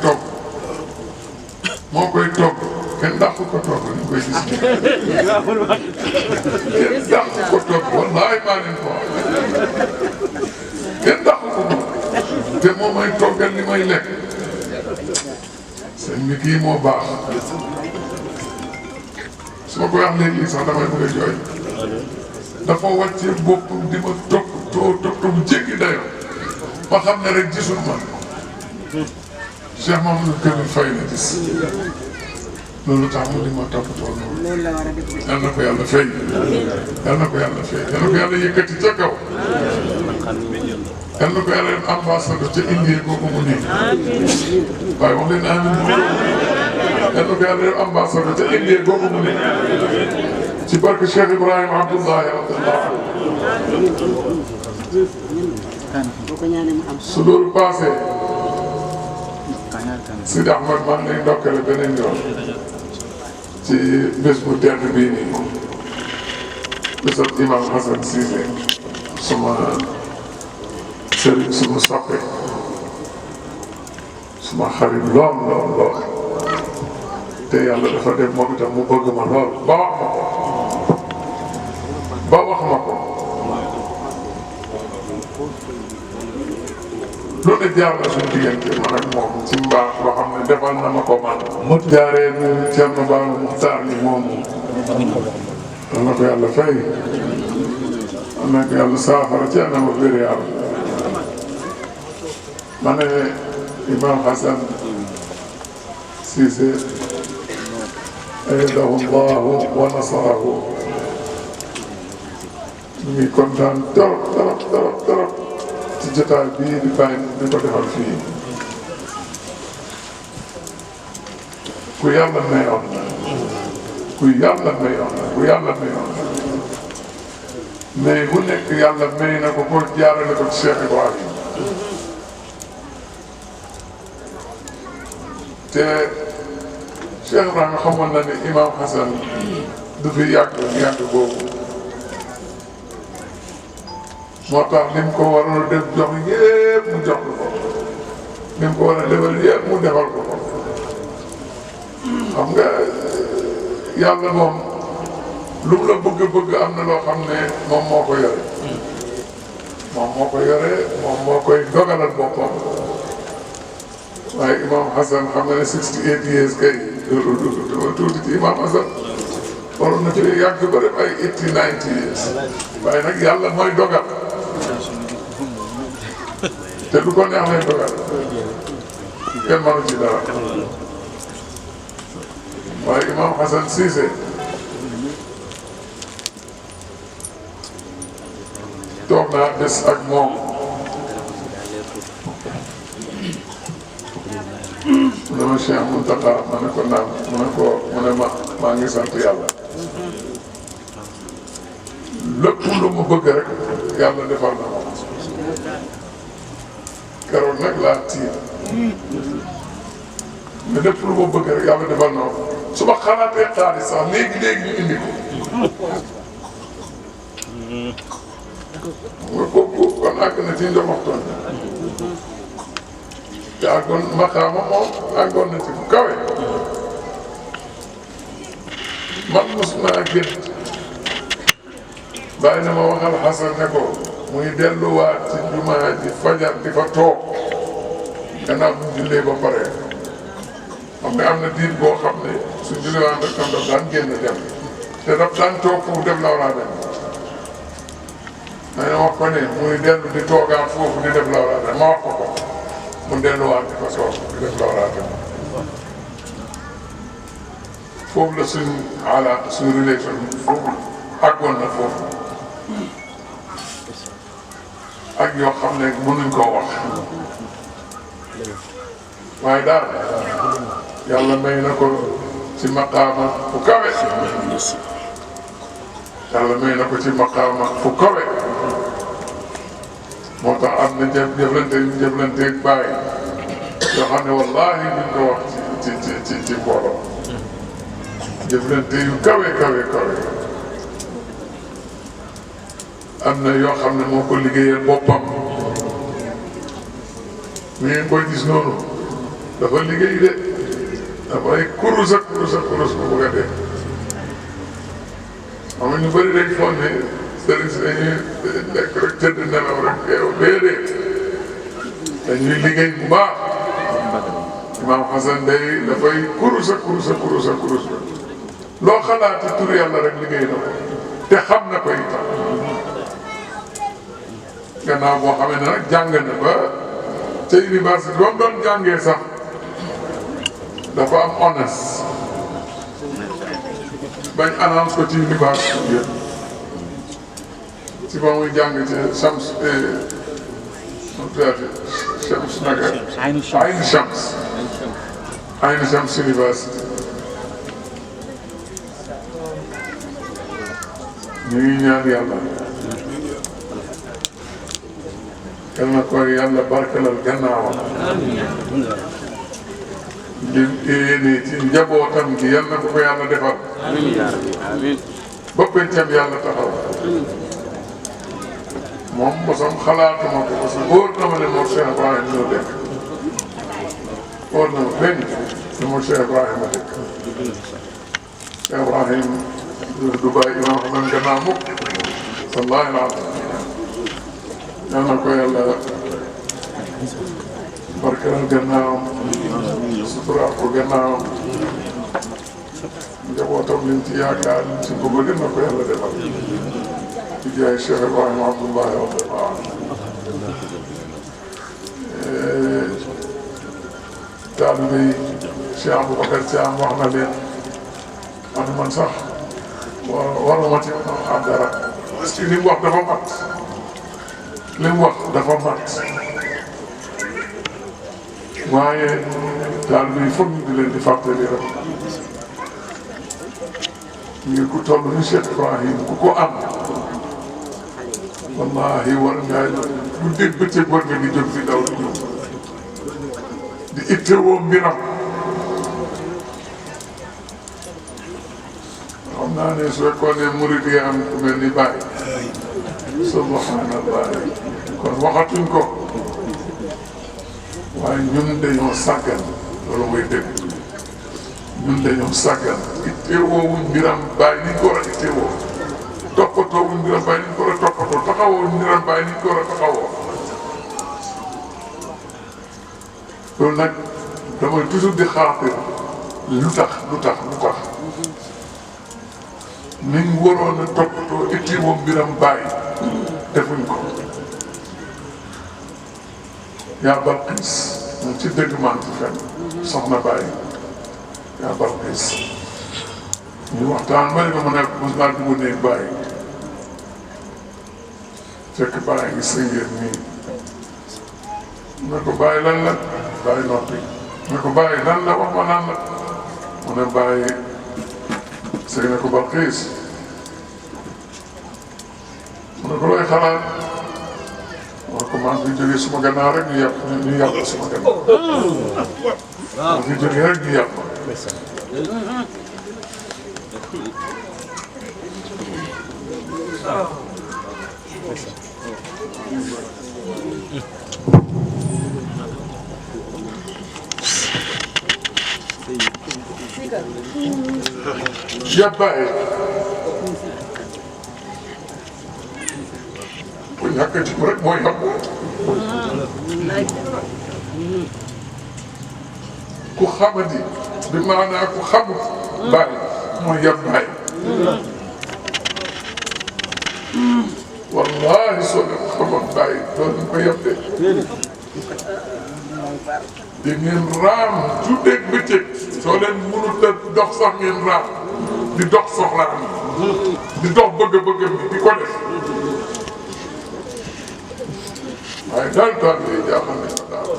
togg kenn dàq ko togg ñu koy gis kenn dàq ko togg wallaahi maa leen ko wax kenn dàq ko te moo may toggal li may lekk sëñ bi kii moo baax su ma koy wax léegi sax damay bëgg a jooy dafa wàcce bopp di ma toppatoo bu jéggi dayo ma xam ne rek gisul ma Cheikh Mamadou Kabir Faye la gis loolu tax mu di ma toppatoo noonu yal na ko yàlla fay yal na ko yàlla fay yal na ko yàlla yëkkati ca kaw yal na ko yàlla def ambassadeur ca Indie kooku mu nii waaye wax leen amiin yal na ko yàlla def ambassadeur ca Indie kooku mu nii ci barke Cheikh Ibrahima Abdullahi radiyallahu anhu su loolu passé Sidi Ahmed maa ngi lay ndokkale beneen yoon ci bés bu tedd bii nii bésab Imam Hassan Cissé suma sëriñ suma soppe suma xarit lool te yàlla dafa def moom itam mu bëgg ma lool ba wax ma ko lu ne jaar na suñu diggante man ak moom ci mbaax boo xam ne defal na ma ko man mu jaaree nu Thierno Ba Muxtaar ni moomu am na ko yàlla fay am na ko yàlla saafara ci anam ak wér yàlla ma ne Imam Hassan Cissé ayadahu llahu wa nasarahu ñu ngi kontaan trop ci jotaay bii di bàyyi di ko defal fii ku yàlla mayoon mais bu nekk yàlla may na ko ko jaarale ko ci Cheikh Ibrahim te Cheikh Ibrahima xamoon na ne Imam Hassan du fi yàgg boobu moo tax ni mu ko waroon a def jox yëpp mu jox ko ni mu ko war a defal yëpp mu defal ko xam nga yàlla moom lu mu la bëgg am na loo xam ne moom moo ko yore moom moo koy dogalal boppam waaye Imam Hassan xam nga ne 68 years kay tuuti ci Imam Hassan waroon na ci yàgg ba def ay 80 90 years waaye nag yàlla mooy dogal te du ko neex lay dogal kenn mënu ci dara waaye Imam Hassan Cissé toog naa bés ak moom mu ne ma Cheikh Mountakha ma ne ko naam mu ne maa ngi sant yàlla lépp lu mu bëgg rek yàlla defal na ma keroog nag laa tiir mais lépp lu ma bëgg rek yàlla defal na ma su ma xalaatee xaalis sax léegi ñu indi ko nga kooku kon àgg na ci ndoxtoon te àggoon maqaama moom àggoon na ci fu kawe man mos naa gént bàyyi na ma waxal Xasan ne ko muy delluwaat ci jumaa ji fajar di fa toog gannaaw bu jullee ba pare xam nga am na diir boo xam ne su julliwaan rek tam daf daan génn dem te daf daan toog foofu def lawlaa dem ma wax ko ne muy dellu di toogaat foofu di def lawlaa dem ma wax ko ko mu delluwaat di fa soog di def lawlaa dem foofu la suñ alaaka suñ relation foofu àggoon na foofu ak yoo xam ne mënuñ koo wax waaye daal yàlla may na ko ci maqaama fu kawe yàlla may na ko ci maqaama fu kawe moo tax am na jëflanteeg bàyyi yoo xam ne wallaahi duñ ko wax ci mbooloo jëflante yu kawe am na yoo xam ne moo ko liggéeyal boppam mi ngeen koy gis noonu dafa liggéey de dafay kurus bu bëgg a dee xam nga ñu bëri dañ foog ne sëriñ si dañuy nekk rek tëdd nelaw rek yow déedéet dañuy liggéey bu baax Imam Xasan day dafay kurus loo xalaati tur yàlla rek liggéey na ko te xam na ko itam gannaaw boo xamee ne nag jàng na ba ca université ba mu doon jàngee sax dafa am honneurs bañ annonce ko ci université bi yëpp ci ba muy jàng ci Shams Shams naka Aynu Shams University ñu ngi ñaan yàlla yal na ko yàlla barkelal gannaawam li yéene ci njabootam gi yal na ko yàlla defal ba pencam yàlla taxaw moom mosam xalaatuma ko parce que wóor na ma ne moom Cheikh Ibrahima ñoo dëkk wóor na ma benn ne moom Cheikh Ibrahima dëkk Cheikh Ibrahima du bàyyi Imam Xasan gannaaw mukk wallaahi alazim yal na ko yàlla barkelal gannaawam suturaal ko gannaawam njabootam liñ ci yaakaar liñ ci bëgg na ko yàlla defal ci jaay Cheikh Ibrahima Abdullahi radiyallahu anhu taalibe yi Cheikh Aboubacar Thiam wax na leen man sax waruma ci xam dara parce que li mu wax dafa mat li mu wax dafa mat waaye daal bi foog ñu di leen di fàttali rek ngir ku toll ni Cheikh Ibrahim ku ko am wallahi war ngaa bu dégg bëccëg war nga di jóg fi daw di ñëw di ittewoo mbiram xam naa ne su fekkoon ne murid yi am ku mel ni Baye subhanallah kon waxatuñ ko waaye ñun dañoo sàggan loolu mooy dëgg ñun dañoo sàggan ittewoo wuñ mbiram Baye ni ñu ko war a ittewoo toppatoo wuñ mbiram Baye ni ñu ko war a toppatoo taxawoo wuñ mbiram Baye ni ñu ko war a taxawoo loolu nag damay toujours di xaatir lu tax niñ waroon a toppatoo ittewoo mbiram Baye defuñ ko yaa Balqiis moom ci dëgg maan ci fenn soxna Baye yaa Balqiis ñu waxtaan ba nga mën a mos naa dugg néeg Baye fekk Baye ngi sëngéen nii mu ne ko Baye lan la Baye noppi ne ko bàyyi nan la wax ma nan la mu ne bàyyi sëy ne ko Balxiis mu ne ko looy xalaat mu ne ko maa ngi jógee suma gannaaw rek ñu yàq suma gannaaw maa ngi jógee rek ñu yàq yàbbaay ku ñàkkati ko rek mooy yàpp ku xamadi bi maanaa ku xamut baay mooy yàbbaay wallahi soo leen xamoon baay loolu ko yàbbe di ngeen raam tuddeeg bëccëg soo leen mënut a dox sax ngeen raam di dox soxlaam di dox bëgg-bëggam bi di ko def waaye daal daal di jaaxal ne ma daal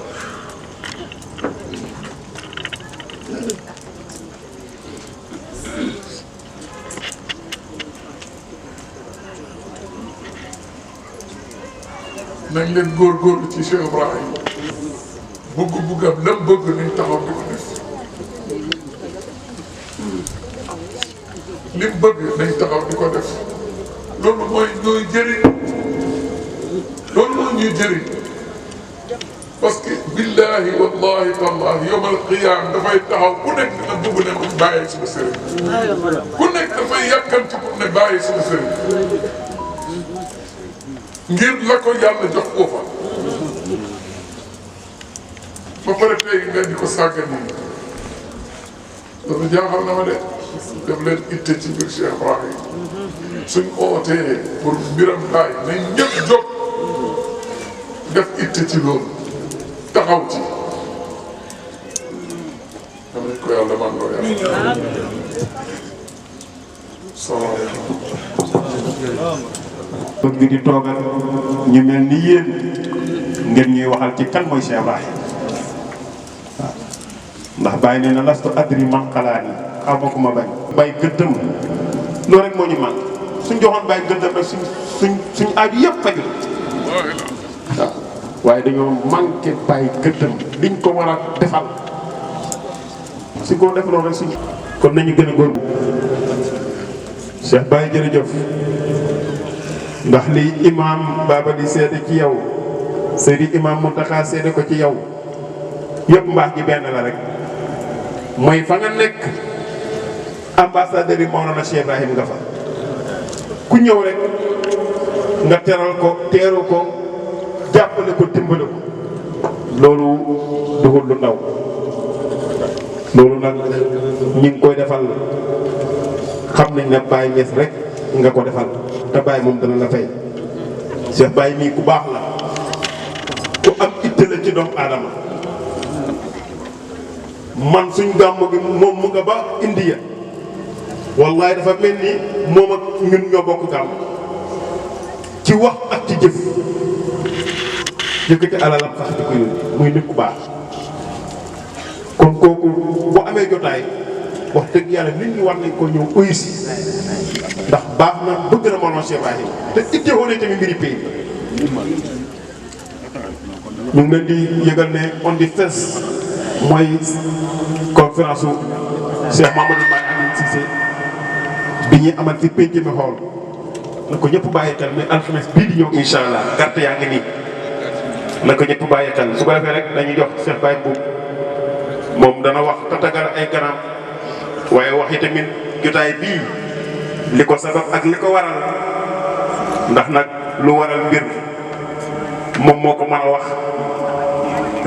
nañ leen góorgóorlu ci Cheikh Ibrahim bëgg-bëggam lam bëgg nañ taxaw di ko def lim bëgg nañ taxaw di ko def loolu mooy ñooy jëriñ loolu mooy ñuy jëriñ parce que billahi wallahi tallahi yawmal qiyaam dafay taxaw ku nekk dina bëgg ne man bàyyi suma sëriñ ku nekk dafay yàkkamti pour ne bàyyi suma sëriñ ngir la ko yàlla jox foofa ba pare tey nga di ko sàggan nii loolu jaaxal na ma de def leen itte ci biir Cheikh Ibrahim suñ ootee pour mbiram baay nañ ñëpp jóg def itte ci loolu taxaw ci xam nañ ko yàlla man loo yàlla salaamaaleykum bëgg di toogal ñu mel ni yéen ngeen ñuy waxal ci kan mooy Cheikh Ibrahim waaw ndax bàyyi nee na lastu adri man xalaani xaw ma ko ma bañ bàyyi gëddëm loolu rek moo ñu man suñ joxoon bàyyi gëddëm rek suñ aaju yëpp faju waaw waaye dañoo manqué bàyyi gëddëm liñ ko war a defal si ko def loolu rek suñ kon nañu gën a góorgóorlu Cheikh Baye jërëjëf ndax li imam Baba di seede ci yow Seydi imam Mountakha seede ko ci yow yëpp mbaax gi benn la rek mooy fa nga nekk ambassadeur yi Mawlana Cheikh Ibrahim nga fa ku ñëw rek nga teral ko teeru ko jàppale ko dimbale ko loolu duhul lu ndaw loolu nag ñi ngi koy defal xam nañ ne Baye Niass rek nga ko defal te Baye moom dana la fay Cheikh Baye mii ku baax la ku am itte la ci doomu aadama man suñ gàmmu gi moom mu nga ba India wallahi dafa mel ni moom ak ñun ñoo bokk gàmm ci wax ak ci jëf yëkkati alalam sax di ko yónni muy nit ku baax kon kooku bu amee jotaay wax dëgg yàlla nit ñi war nañ ko ñëw uysi ndax baax na bëgg na Mawlana Cheikh Ibrahim te ittewoo ne tamit mbiri pays ñu ngi leen di yëgal ne on the first mooy conférence su Cheikh Mamadou Maye Amin Cissé bi ñuy amal ci pénc mi xool na ko ñëpp bàyyi xel mais alxames bii di ñëw incha allah gàtt yaa ngi nii na ko ñëpp bàyyi xel su ko defee rek dañuy jox Cheikh Baye Mbuub moom dana wax tatagal ay ganam waaye wax yi tamit jotaay bii li ko sabab ak li ko waral ndax nag lu waral mbir moom moo ko mën a wax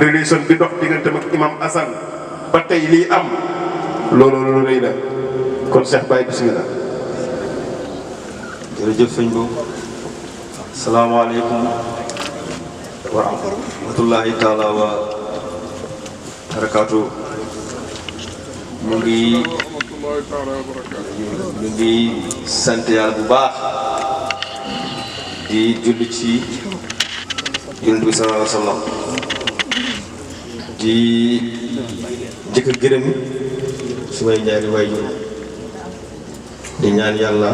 relation bi dox digganteem ak imam Assane ba tey lii am loolu lu rëy la kon Cheikh Baye bismillah. jërëjëf sëñ bu salaamaaleykum wa rahmatullahi taala wa barakaatu. ñu ngi sant yàlla bu baax di julli ci yonent bi sallallahu alayhi wa sallam di njëkk a gërëm sumay ñaari waajur di ñaan yàlla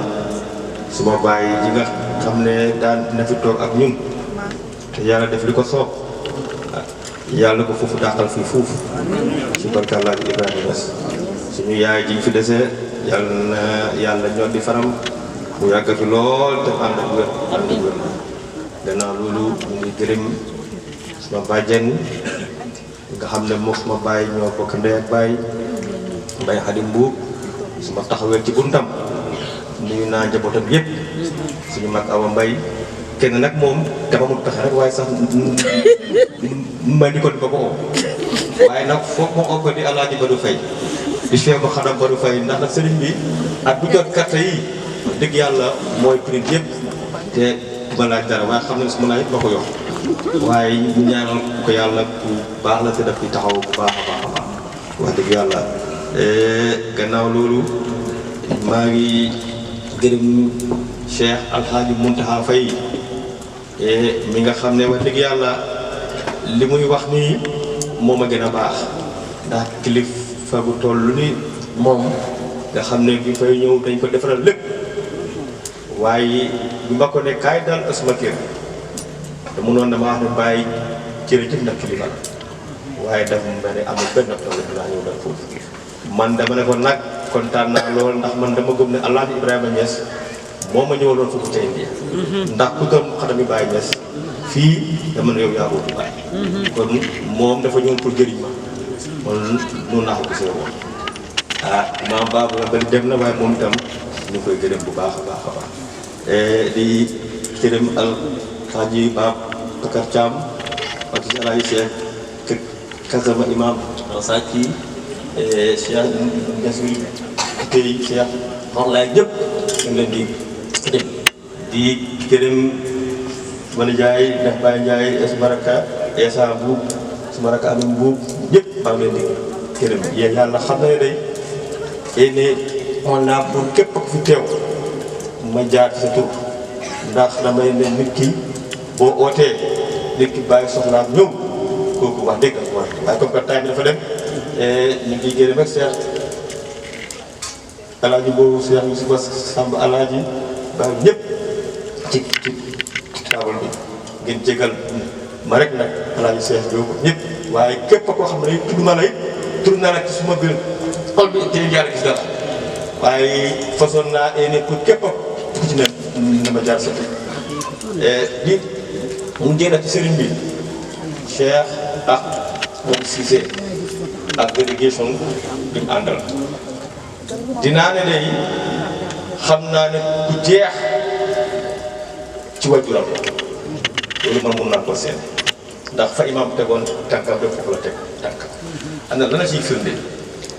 suma baay ji nga xam ne daan na fi toog ak ñun te yàlla def li ko soob yàlla ko foofu dàqal fii fuuf ci barka Alaaji Ibrahima Niass suñu yaay ji fi desee yàlla ñoo di faram mu yàgg fi lool te ànd ak wér gannaaw loolu ñu ngi gërëm suma bàjjen nga xam ne moo suma baay ñoo bokk ndey ak baay Mbay Xadim Mbuub suma taxawee ci buntam nuyu naa njabootam yëpp suñu mag Awa Mbay kenn nag moom dafa mu tax rek waaye sax ma di ko oo waaye nag foog moo oo ko di Alaaji Badu Fay di Cheikh ba xanam Badu Fay ndax nag sëriñ bi ak bu jot carte yi dëgg yàlla mooy prix yëpp te ma laaj dara waaye xam ne su ma laaj ma ko yokk waaye ñu ñaanal ko yàlla bu baax la te daf fi taxaw bu baax a baax a baax wax dëgg yàlla gannaaw loolu maa ngi gërëm Cheikh Alxaaji Muntaxa Fay mi nga xam ne wax dëgg yàlla li muy wax nii moom a gën a baax ndax kilifa bu toll lu ni moom nga xam ne bi fay ñëw dañ ko defaral lépp waaye bi ma ko ne kaay daal asuma kër te munoon dama wax ne bàyyi jërëjëf ndax kilifa la waaye dafa mel ne amul benn problème laa ñëw dal foofu man dama ne ko nag kontaan naa lool ndax man dama gëm ne Alaaji Ibrahima Niass moo ma ñëwaloon foofu ca India ndax ku gëm xadami Baye Niass fii dama ne yow yaa wutu Baye kon moom dafa ñëwoon pour jëriñ ma kon noonu naa ko gisee woon maam baabu la bari dem na waaye moom itam ñu koy gërëm bu baax a baax a baax di gërëm Alxaaji Babacar Thiam ak si Alaaji Cheikh Kasama imam Sàcci Cheikh Ndiassou tey Cheikh Morlaay ñëpp ñu ngi leen di gërëm suma nijaay ndax Baye Ndiaye suma rakka Esa Mbuub suma rakka Amin Mbuub ñëpp maa ngi leen di gërëm yéen yàlla xam na ne day yéen on naa pour képp ku fi teew ma jaar sa tur ndax damay ne nit ki boo ootee nit ki bàyyi soxlaam ñëw kooku wax dëgg ak war waaye comme que time bi dafa dem ñu ngi gërëm ak Cheikh Alaaji boobu Cheikh Youssoufa Samb Alaaji baax ñëpp ci taabal bi ngeen jégal ma rek nag Alaaji Cheikh Diop ñëpp waaye képp koo xam ne tudd ma la it tudd naa rek ci suma biir xol bi te yàlla gis dara waaye façon naa ne pour képp ku ci ne dama jaar sa di mu jéem ci sëriñ bi Cheikh ak moom Cissé ak délégation bi mu àndal dinaa ne day xam naa ne ku jeex ci wajuram loolu man mun naa ko seen ndax fa imam tegoon tànkam def foofu la teg tànkam am na dana ciy firnde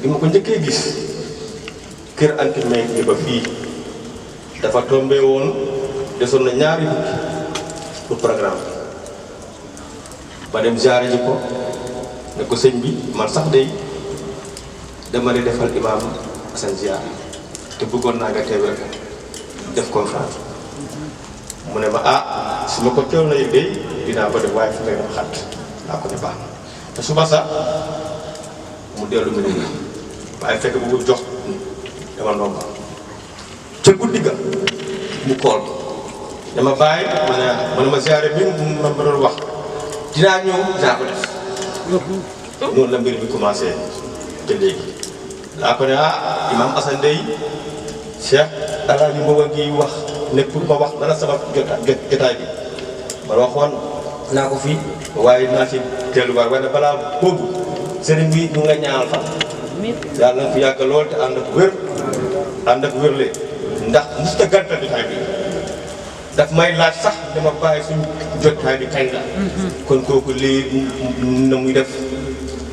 bi ma ko njëkkee gis kër anti may ni ba fii dafa tombé woon desoon na ñaari bukki pour programme ba dem jaare ji ko ne ko sëñ bi man sax day dama di defal imam Assane ziar te bëggoon naa nga teewee ko def conférence mu ne ma su ma ko teew na yëg day dinaa ko def waaye fi ngay xat naa ko ne baax na te suba sax mu dellu mu ne waaye fekk bu jox dama ndomba ca guddi ga mu kool dama bàyyi ma ne ma ziare bi ma doon wax dinaa ñëw dinaa ko def noonu la mbir bi commencé te léegi laa ko ne imam Assane day Cheikh Alaaji booba ngi wax ne pour ma wax dana sama jotaay bi ma waxoon naa ko fii waaye naa ci delluwaat waaye balaa boobu sëriñ bi ñu nga ñaanal fa yàlla na fi yàgg lool te ànd ak wér ànd ak wérle ndax mosut a gàntal jotaay bi daf may laaj sax dama bàyyi suñu jotaay bi kañ la kon kooku lii na muy def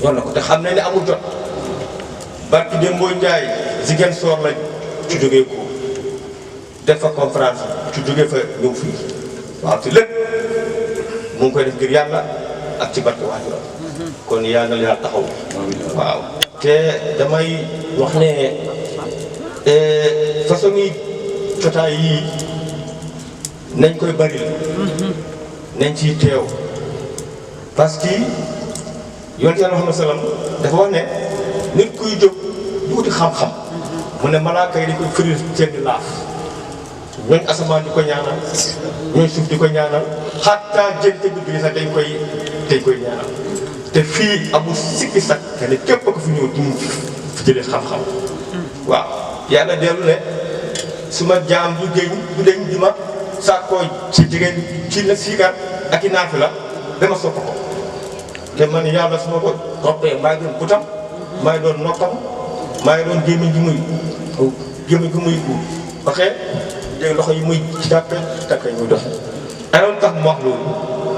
yoon na ko te xam ne amul jot barki Dembo Ndiaye Ziguinchor la ci jógee ko def fa conférence ci jógee fa ñëw fii waaw te lépp mu ngi koy def ngir yàlla ak ci barke waajuram kon yaa ngi leen taxaw waaw te damay wax ne façon yi jotaay yii nañ koy bari nañ ciy teew parce que yonent Yàlla Muhammad sallam dafa wax ne nit kuy jóg di wuti xam-xam mu ne malaaka yi di koy firil seen di laaf ñooñ asamaan di ko ñaanal ñooñ suuf di ko ñaanal xatta jënte bi bi sax dañ koy ñaanal te fii amul sikki sax te ne képp ko fi ñëw di fi jëlee xam-xam waaw yàlla dellu ne su ma jaam du deñ di ma sàkkoo ci jigéen ci la siikar ak i naafi la dama sopp ko te man yàlla su ma ko toppee maa ngi doon butam maa ngi doon noppam maa ngi doon gémmiñ gi muy waxee dégg loxo yi muy tàppe muy dox ayoon tax mu wax loolu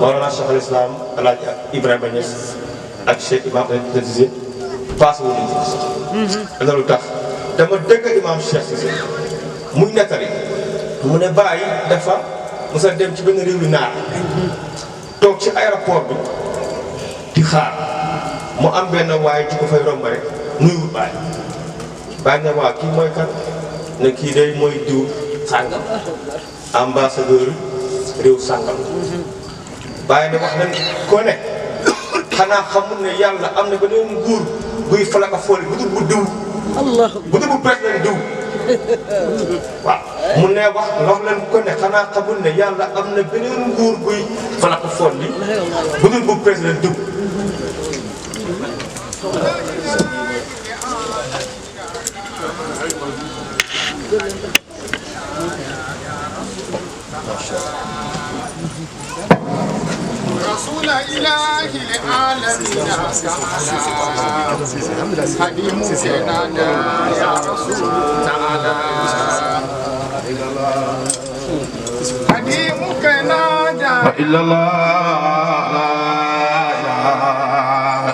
Mawlana Cheikh al Islam Alaaji Ibrahima Niass ak Cheikh Imam Cissé passé wu nañ ci sax lu tax dama dëgg Imam Cheikh Cissé muy nettali mu ne bàyyi dafa musa dem ci benn réew yu naar toog ci aéroport bi di xaar mu am benn waaye ci ko fay romb rek nuyuwul bàyyi ne waa kii mooy kan ne kii day mooy diw sàngam ambassadeur réew sàngam bàyyi ne wax nañ ko ne xanaa xamul ne yàlla am na beneen nguur buy falaka foole bu dul bu diw bu dul bu président diw waaw mu ne wax leen ko ne xanaa xamul ne yàlla am na beneen nguur buy falaka foole bu dul bu président diw رسول إله العالمين حليم سنانا يا رسول تعالى حليمك ناجى إلا الله لا إله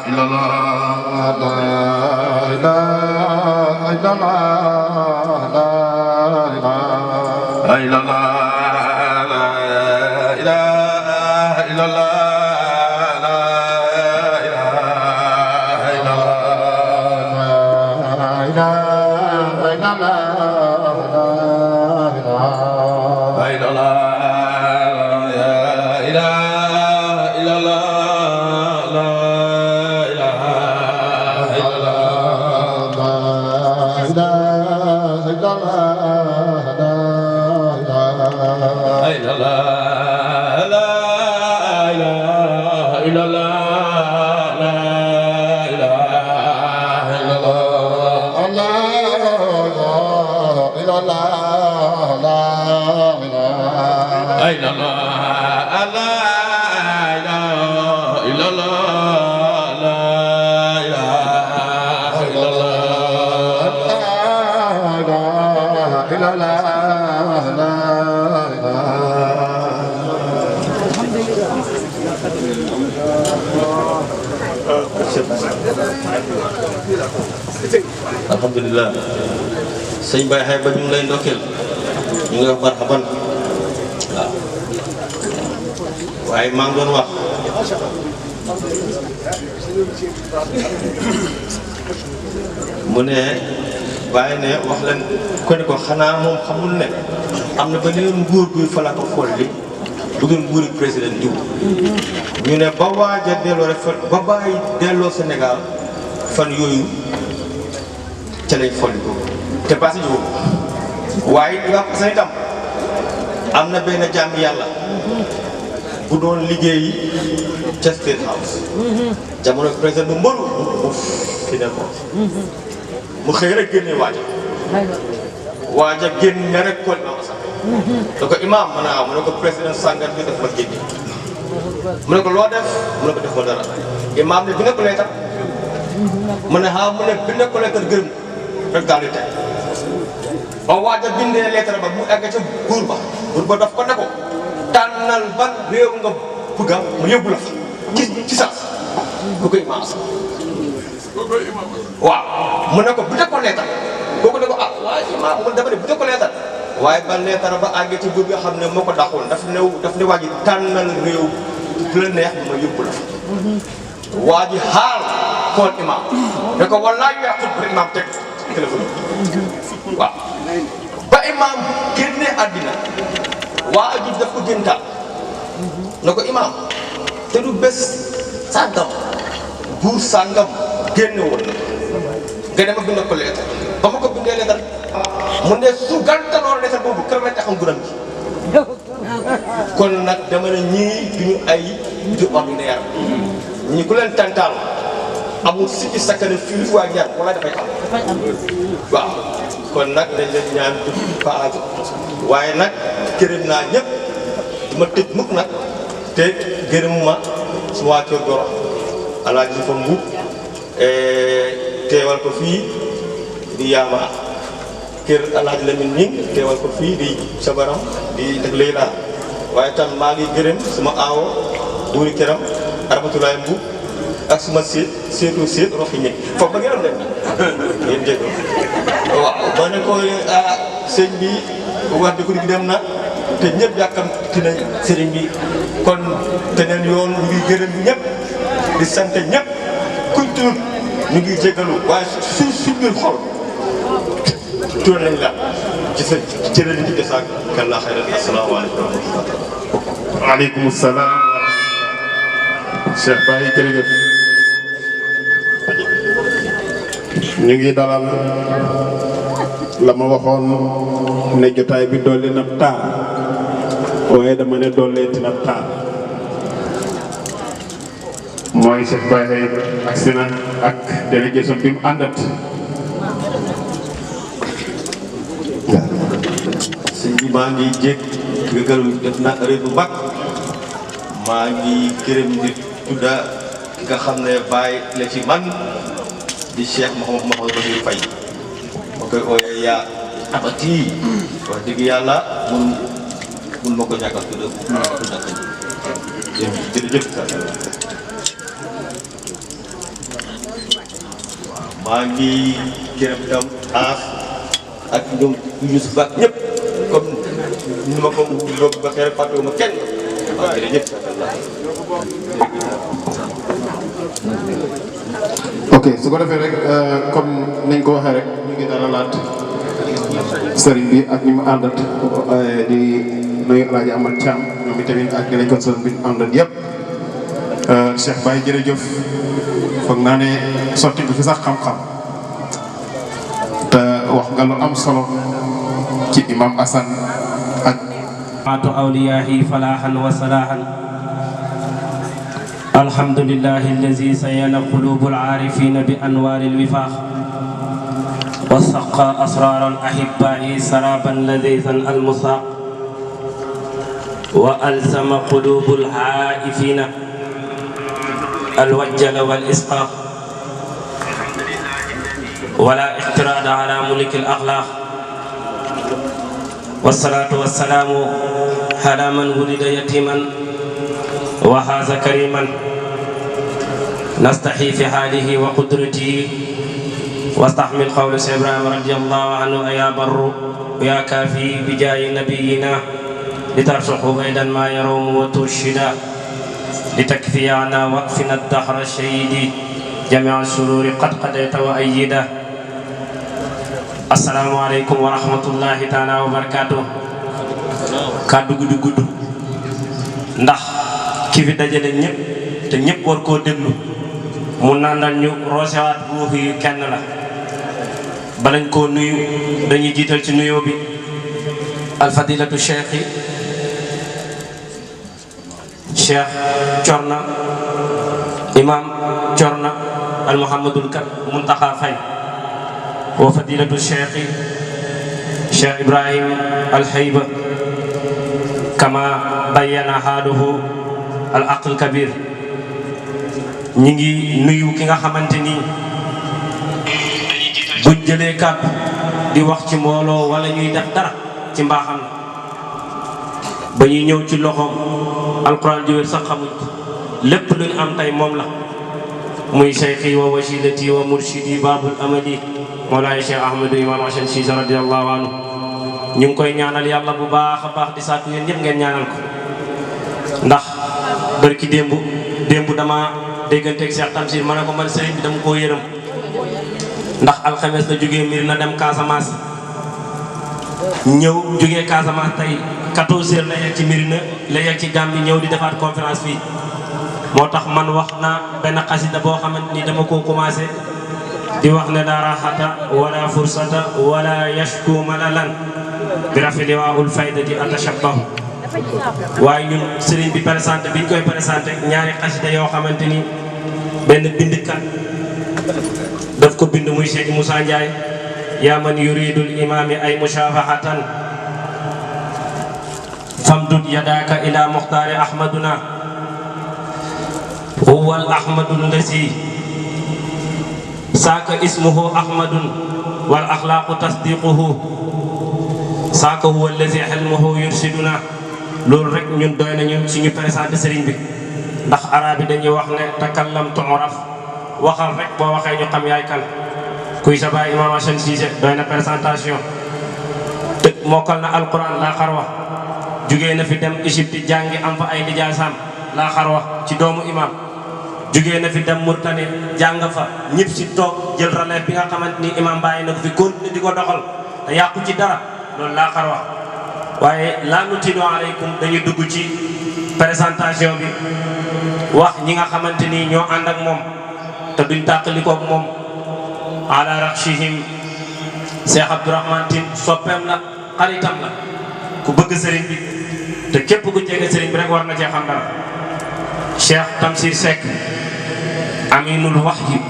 إلا الله لا إله إلا الله لا إله إلا الله alhamdulillah sëñ Baye xay ba ñu ngi lay ndokkeel ñu ngi wax marhaban waaw waaye maa ngi doon wax mu ne Baye ne wax leen ko ne ko xanaa moom xamul ne am na beneen nguur guy fala ko folli lu dul nguuri président diw ñu ne ba waaj a delloo rek ba bàyyi delloo Sénégal fan yooyu ca lay folli ko te passé ji waaye li nga xam itam am na benn jàmm yàlla bu doon liggéey ca State House jamono président bu mbëru bu fi nekkoon mu xëy rek génne waaja génne rek ko imaam sax da ko imaam mu ne ko président sàngat bi def ma génne mu ne ko loo def mu ne ko def ma dara imaam ne bi ne ko leetar mu ne mu ne bi ne ko leetar gërëm rek daal di teg ba waaja bindee leetar ba mu egg ca buur ba daf ko ne ko tànnal ban réew nga bëgga mu yóbbu la fa ci sax bu ko imaam sax waaw mu ne ko bu ko leetar kooku ne ko waaye imaam mu dafa ne bu ko leetar waaye ba leetar ba àggee ci buur nga xam ne moo ko daxoon daf ne waa ji tànnal réew bu la neex ma yóbbu la fa waa ji xaal xool imaam ne ko wallaay yàqut ba imaam teg téléphone waaw ba imaam génne àddina waa ji daf ko géntaal ne ko imaam te du bés sàggam buur sàngam génne woon nga dama bind ko leetar ba ma ko bindee leetar mu ne su gàntaloon leetar boobu kër may taxam guram gi kon nag dama ne ñii duñu ay du ordinaire ñi ku leen tantaal amul sikki sakkane fii waa jaar wala dafay am waaw kon nag dañ leen ñaan du paaju waaye nag gërëm naa ñëpp du ma tëj mukk nag te gërëm ma su waa kër Goro alaaji fa mbuub teewal ko fii di yaama kër alaaji Lamin Ñing teewal ko fii di sabaram di dëgg lay laa waaye tam maa ngi gërëm suma aawo buuri këram Aramatulaay Mbuub ak suma seetu roxi ñi foofu ba ngeen am ngeen jégg waaw ma ne ko sëñ bi wax di ko di dem na te ñëpp yàkkamti nañ sëriñ bi kon teneen yoon ñu ngi gërëm ñëpp di sant ñëpp kuñ tudd ñu ngi jégalu waaye suñ biir xol tuur nañ la ci sa cëral ci desaak kan laa xayral asalaamaaleykum waaleykum salaam Cheikh Baye jërëjëf ñu ngi dalal la ma waxoon ne jotaay bi dolli na taar waaye dama ne dolleeti na taar mooy Cheikh Baye ak sina ak délégation bi mu àndat sëñ bi maa ngi jég gëgalu def na réew bu mag maa ngi gërëm di tudda ki nga xam ne Baye la ci man di Cheikh Mouhamadou Bachir Faye ma koy ooyee yaa abati wax dëgg yàlla mun ma ko ñàkkal tudda jërëjëf maa ngi gërëm tam ak ñoom Youssou Ba ñëpp comme ni ma ko waxee rek fàttewuma kenn waaw jërëjëf. ok su ko defee rek comme nañ ko waxee rek ñu ngi dalalaat sëriñ bi ak ñi mu àndat di nuyu El Hadj Amad Thiam ñoom itamit ak ñi lañ ko sëriñ bi ñu àndat yëpp. Cheikh Baye jërëjëf foog naa ne sotti nga fi sax xam-xam te wax nga lu am solo ci imam Assane ak. maatu awliyaahi falaahan wa salaahan. alhamdulillahi allazi sayyana qulubu al-aarifina bi anwaari al-wifaaq wa saqa asraara al-ahibbaa'i saraaban ladiizan al-musaaq wa alzama qulubu al-haa'ifina الوجل والإسقاط ولا اقتراض على ملك الأخلاق والصلاة والسلام على من ولد يتيما وهذا كريما نستحي في حاله وقدرته واستحمل قول إبراهيم رضي الله عنه يا بر يا كافي بجاه نبينا لترشحوا بيدا ما يروم وترشدا لتكفي عنا وقفنا الدهر الشهيد جميع السرور قد قضيت وأيده السلام عليكم ورحمة الله تعالى وبركاته kàddu gudd gudd ndax ki fi dajale ñëpp te ñëpp war koo déglu mu nandal ñu roosewaat ruux yi kenn la balañ koo nuyu dañuy jiital ci nuyoo bi alfadilatu cheikh yi Cheikh Corna Imam Corna al Muhammadul Kan Muntaxa Fay wa fadilatu Cheikh Ibrahim al Hayba kama bayyana haluhu al aql kabir ñi ngi nuyu ki nga xamante ni buñ jëlee kàddu di wax ci mbooloo wala ñuy def dara ci mbaaxam la ba ñuy ñëw ci loxoom alquran ji wér sax xamuñ ko lépp lu ñu am tey moom la muy cheikhi wa wasilati wa murshidi babul amali moolaay cheikh ahmadou imam Hasan Cissé radiallahu anhu ñu ngi koy ñaanal yàlla bu baax a baax di sàkku yéen ñëpp ngeen ñaanal ko ndax barki démb dama dégganteeg Cheikh Tamsir ma ne ko man sëriñ bi dama koo yërëm ndax alxames la jógee mbir na dem Casamance ñëw jógee Casamance tey 14 heures la yegg ci Mirina la yegg ci Gambie ñëw di defaat conférence fii motax man waxna ben qasida bo xamanteni dama ko commencé di wax ne la rahata wala fursata wala yashku malalan bi rafili waul faydati atashabbahu way ñun serigne bi présenté biñ koy présenté ñaari qasida yo xamanteni ben bindkat daf ko bind muy Cheikh Moussa Ndiaye ya man yuridul imami ay mushafahatan famdud yadaka ila muxtaari ahmaduna huwa al ahmadu allazi saaka ismuhu ahmadun wal axlaaqu tasdiquhu saaka huwa allazi xilmuhu yursiduna loolu rek ñun doy nañu suñu présenté sëriñ bi ndax arab yi dañuy wax ne takallam tu'raf waxal rek boo waxee ñu xam yaay kan kuy sa baay Imam Assane Cissé doy na présentation te mokkal na alquran laa xarwa jugee na fi dem Égypte jàngi am fa ay lijaasam laa xarwa ci doomu imam jugee na fi dem Murtani jàng fa ñëpp si toog jël relève bi nga xamante ni imam bàyyi na ko fi continué di ko doxal te yàqu ci dara loolu laa xarwa waaye laa nutilu aleykum dañuy dugg ci présentation bi wax ñi nga xamante ni ñoo ànd ak moom te duñ tàqalikoog moom ala raxshihim Cheikh Abdourahmane Tine soppeem la xaritam la ku bëgg sëriñ bi te képp ku jege sëriñ bi rek war na cee xam dara Cheikh Tamsir Seck aminul wahyi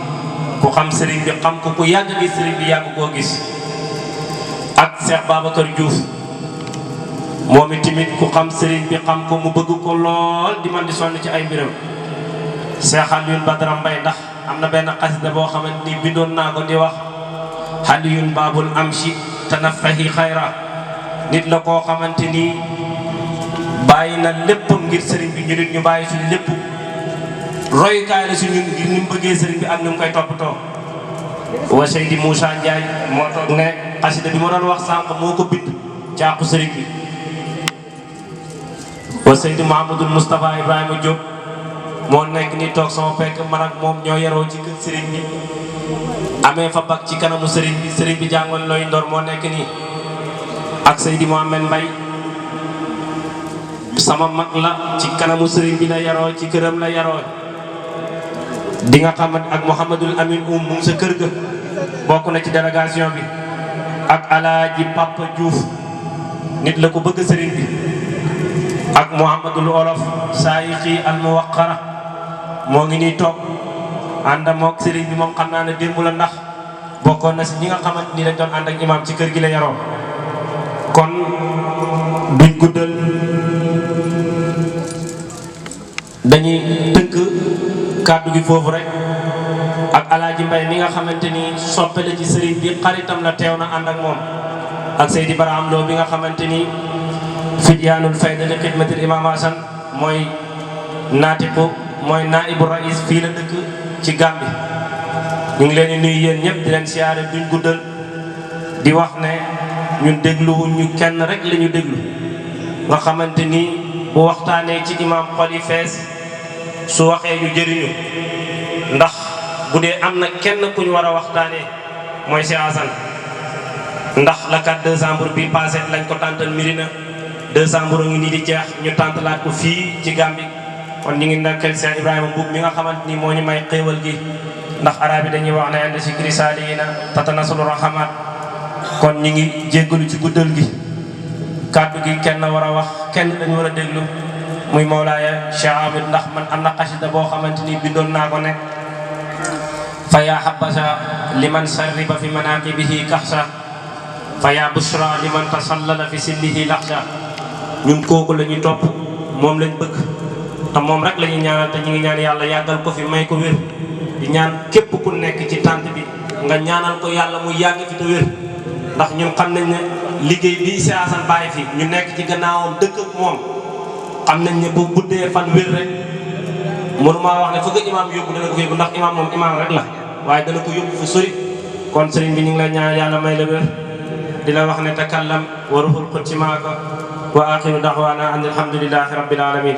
ku xam sëriñ bi xam ko ku yàgg gis sëriñ bi yàgg koo gis ak Cheikh Babacar Diouf moom itamit ku xam sëriñ bi xam ko mu bëgg ko lool di man di sonn ci ay mbiram Cheikh Alioune Badara Mbaye ndax am na benn xasida boo xamante ni bindoon naa ko di wax Alioune Babul Amshi tanafahi xayra nit la koo xamante ni bàyyi na léppam ngir sëriñ bi ñu nit ñu bàyyi suñu lépp royukaay la suñu ngir ni mu bëggee sëriñ bi ak ni mu koy toppatoo wa Seydi Moussa Ndiaye moo toog ne xasida bi ma doon wax sànq moo ko bind caaqu sëriñ bi wa Seydi Mouhamadoul Moustapha Ibrahima Diop moo nekk ni toog sama pekk man ak moom ñoo yaroo ci kër sëriñ bi amee fa bak ci kanamu sëriñ bi jàngoon looy ndor moo nekk nii ak Seydi Mohamed Mbaye sama mag la ci kanamu sëriñ bi la yaroo ci këram la yaroo di nga xamat ak Mouhamadul Amin mu ngi sa kër ga bokk na ci délégation bi ak Alaaji Papa Diouf nit la ko bëgg sëriñ bi ak Mouhamadul Olof Saayixi al Muwaqara moo ngi nii toog ànd mook sëriñ bi moom xam naa ne démb la ndax bokkoon na si ñi nga xamante ni dañ doon ànd ak imam ci kër gi la yaroo kon duñ guddal dañuy tënk kàddu gi foofu rek ak Alaaji Mbay mi nga xamante ni soppe la ci sëriñ bi xaritam la teew na ànd ak moom ak Seydi Baraham Lo bi nga xamante ni fidyaanul fayda li xidmatil imam Hasan mooy naatiqu mooy naibu rais fii la dëkk ci Gàmbi ñu ngi leen di nuyu yéen ñëpp di leen siyaare duñ guddal di wax ne ñun dégluwuñ ñu kenn rek la ñu déglu nga xamante ni bu waxtaanee ci imam xol yi fees su waxee ñu jëriñu ndax bu dee am na kenn ku ñu war a waxtaanee mooy Cheikh Hassane ndax la 4 décembre bi passé lañ ko tàntal Mirina décembre ngi nii di jeex ñu tàntalaat ko fii ci Gàmbi kon ñu ngi ndokkeel Cheikh Ibrahima Mbuub mi nga xamante ni moo ñu may xéewal gi ndax arab yi dañuy wax ne ànd si crisaliina tatanasulu rahamat kon ñu ngi jéggalu ci guddal gi kàddu gi kenn war a wax kenn dañu war a déglu muy Mawlaaya Cheikh Amid ndax man am na xasida boo xamante ni bindoon naa ko ne fa yaa habasa liman sarriba fi manaqibihi kaxsa fa yaa bushra liman tasallala fi sillihi laxsa ñun kooku la ñuy topp moom lañ bëgg te moom rek la ñuy ñaanal te ñu ngi ñaan yàlla yàggal ko fi may ko wér di ñaan képp ku nekk ci tànt bi nga ñaanal ko yàlla mu yàgg fi te wér ndax ñun xam nañ ne liggéey bii Cheikh Hassane bàyyi fi ñu nekk ci gannaawam dëkk ak moom xam nañ ne bu guddee fan wér rek mënuma wax ne fa ko imaam yóbbu dana ko yóbbu ndax imaam moom imaam rek la waaye dana ko yóbbu fu sori kon sëriñ bi ñu ngi lay ñaan yàlla may la wér di la wax ne takallam wa ruhul qudsi maaka wa axiru daxwaana an alhamdulillahi rabbil alamin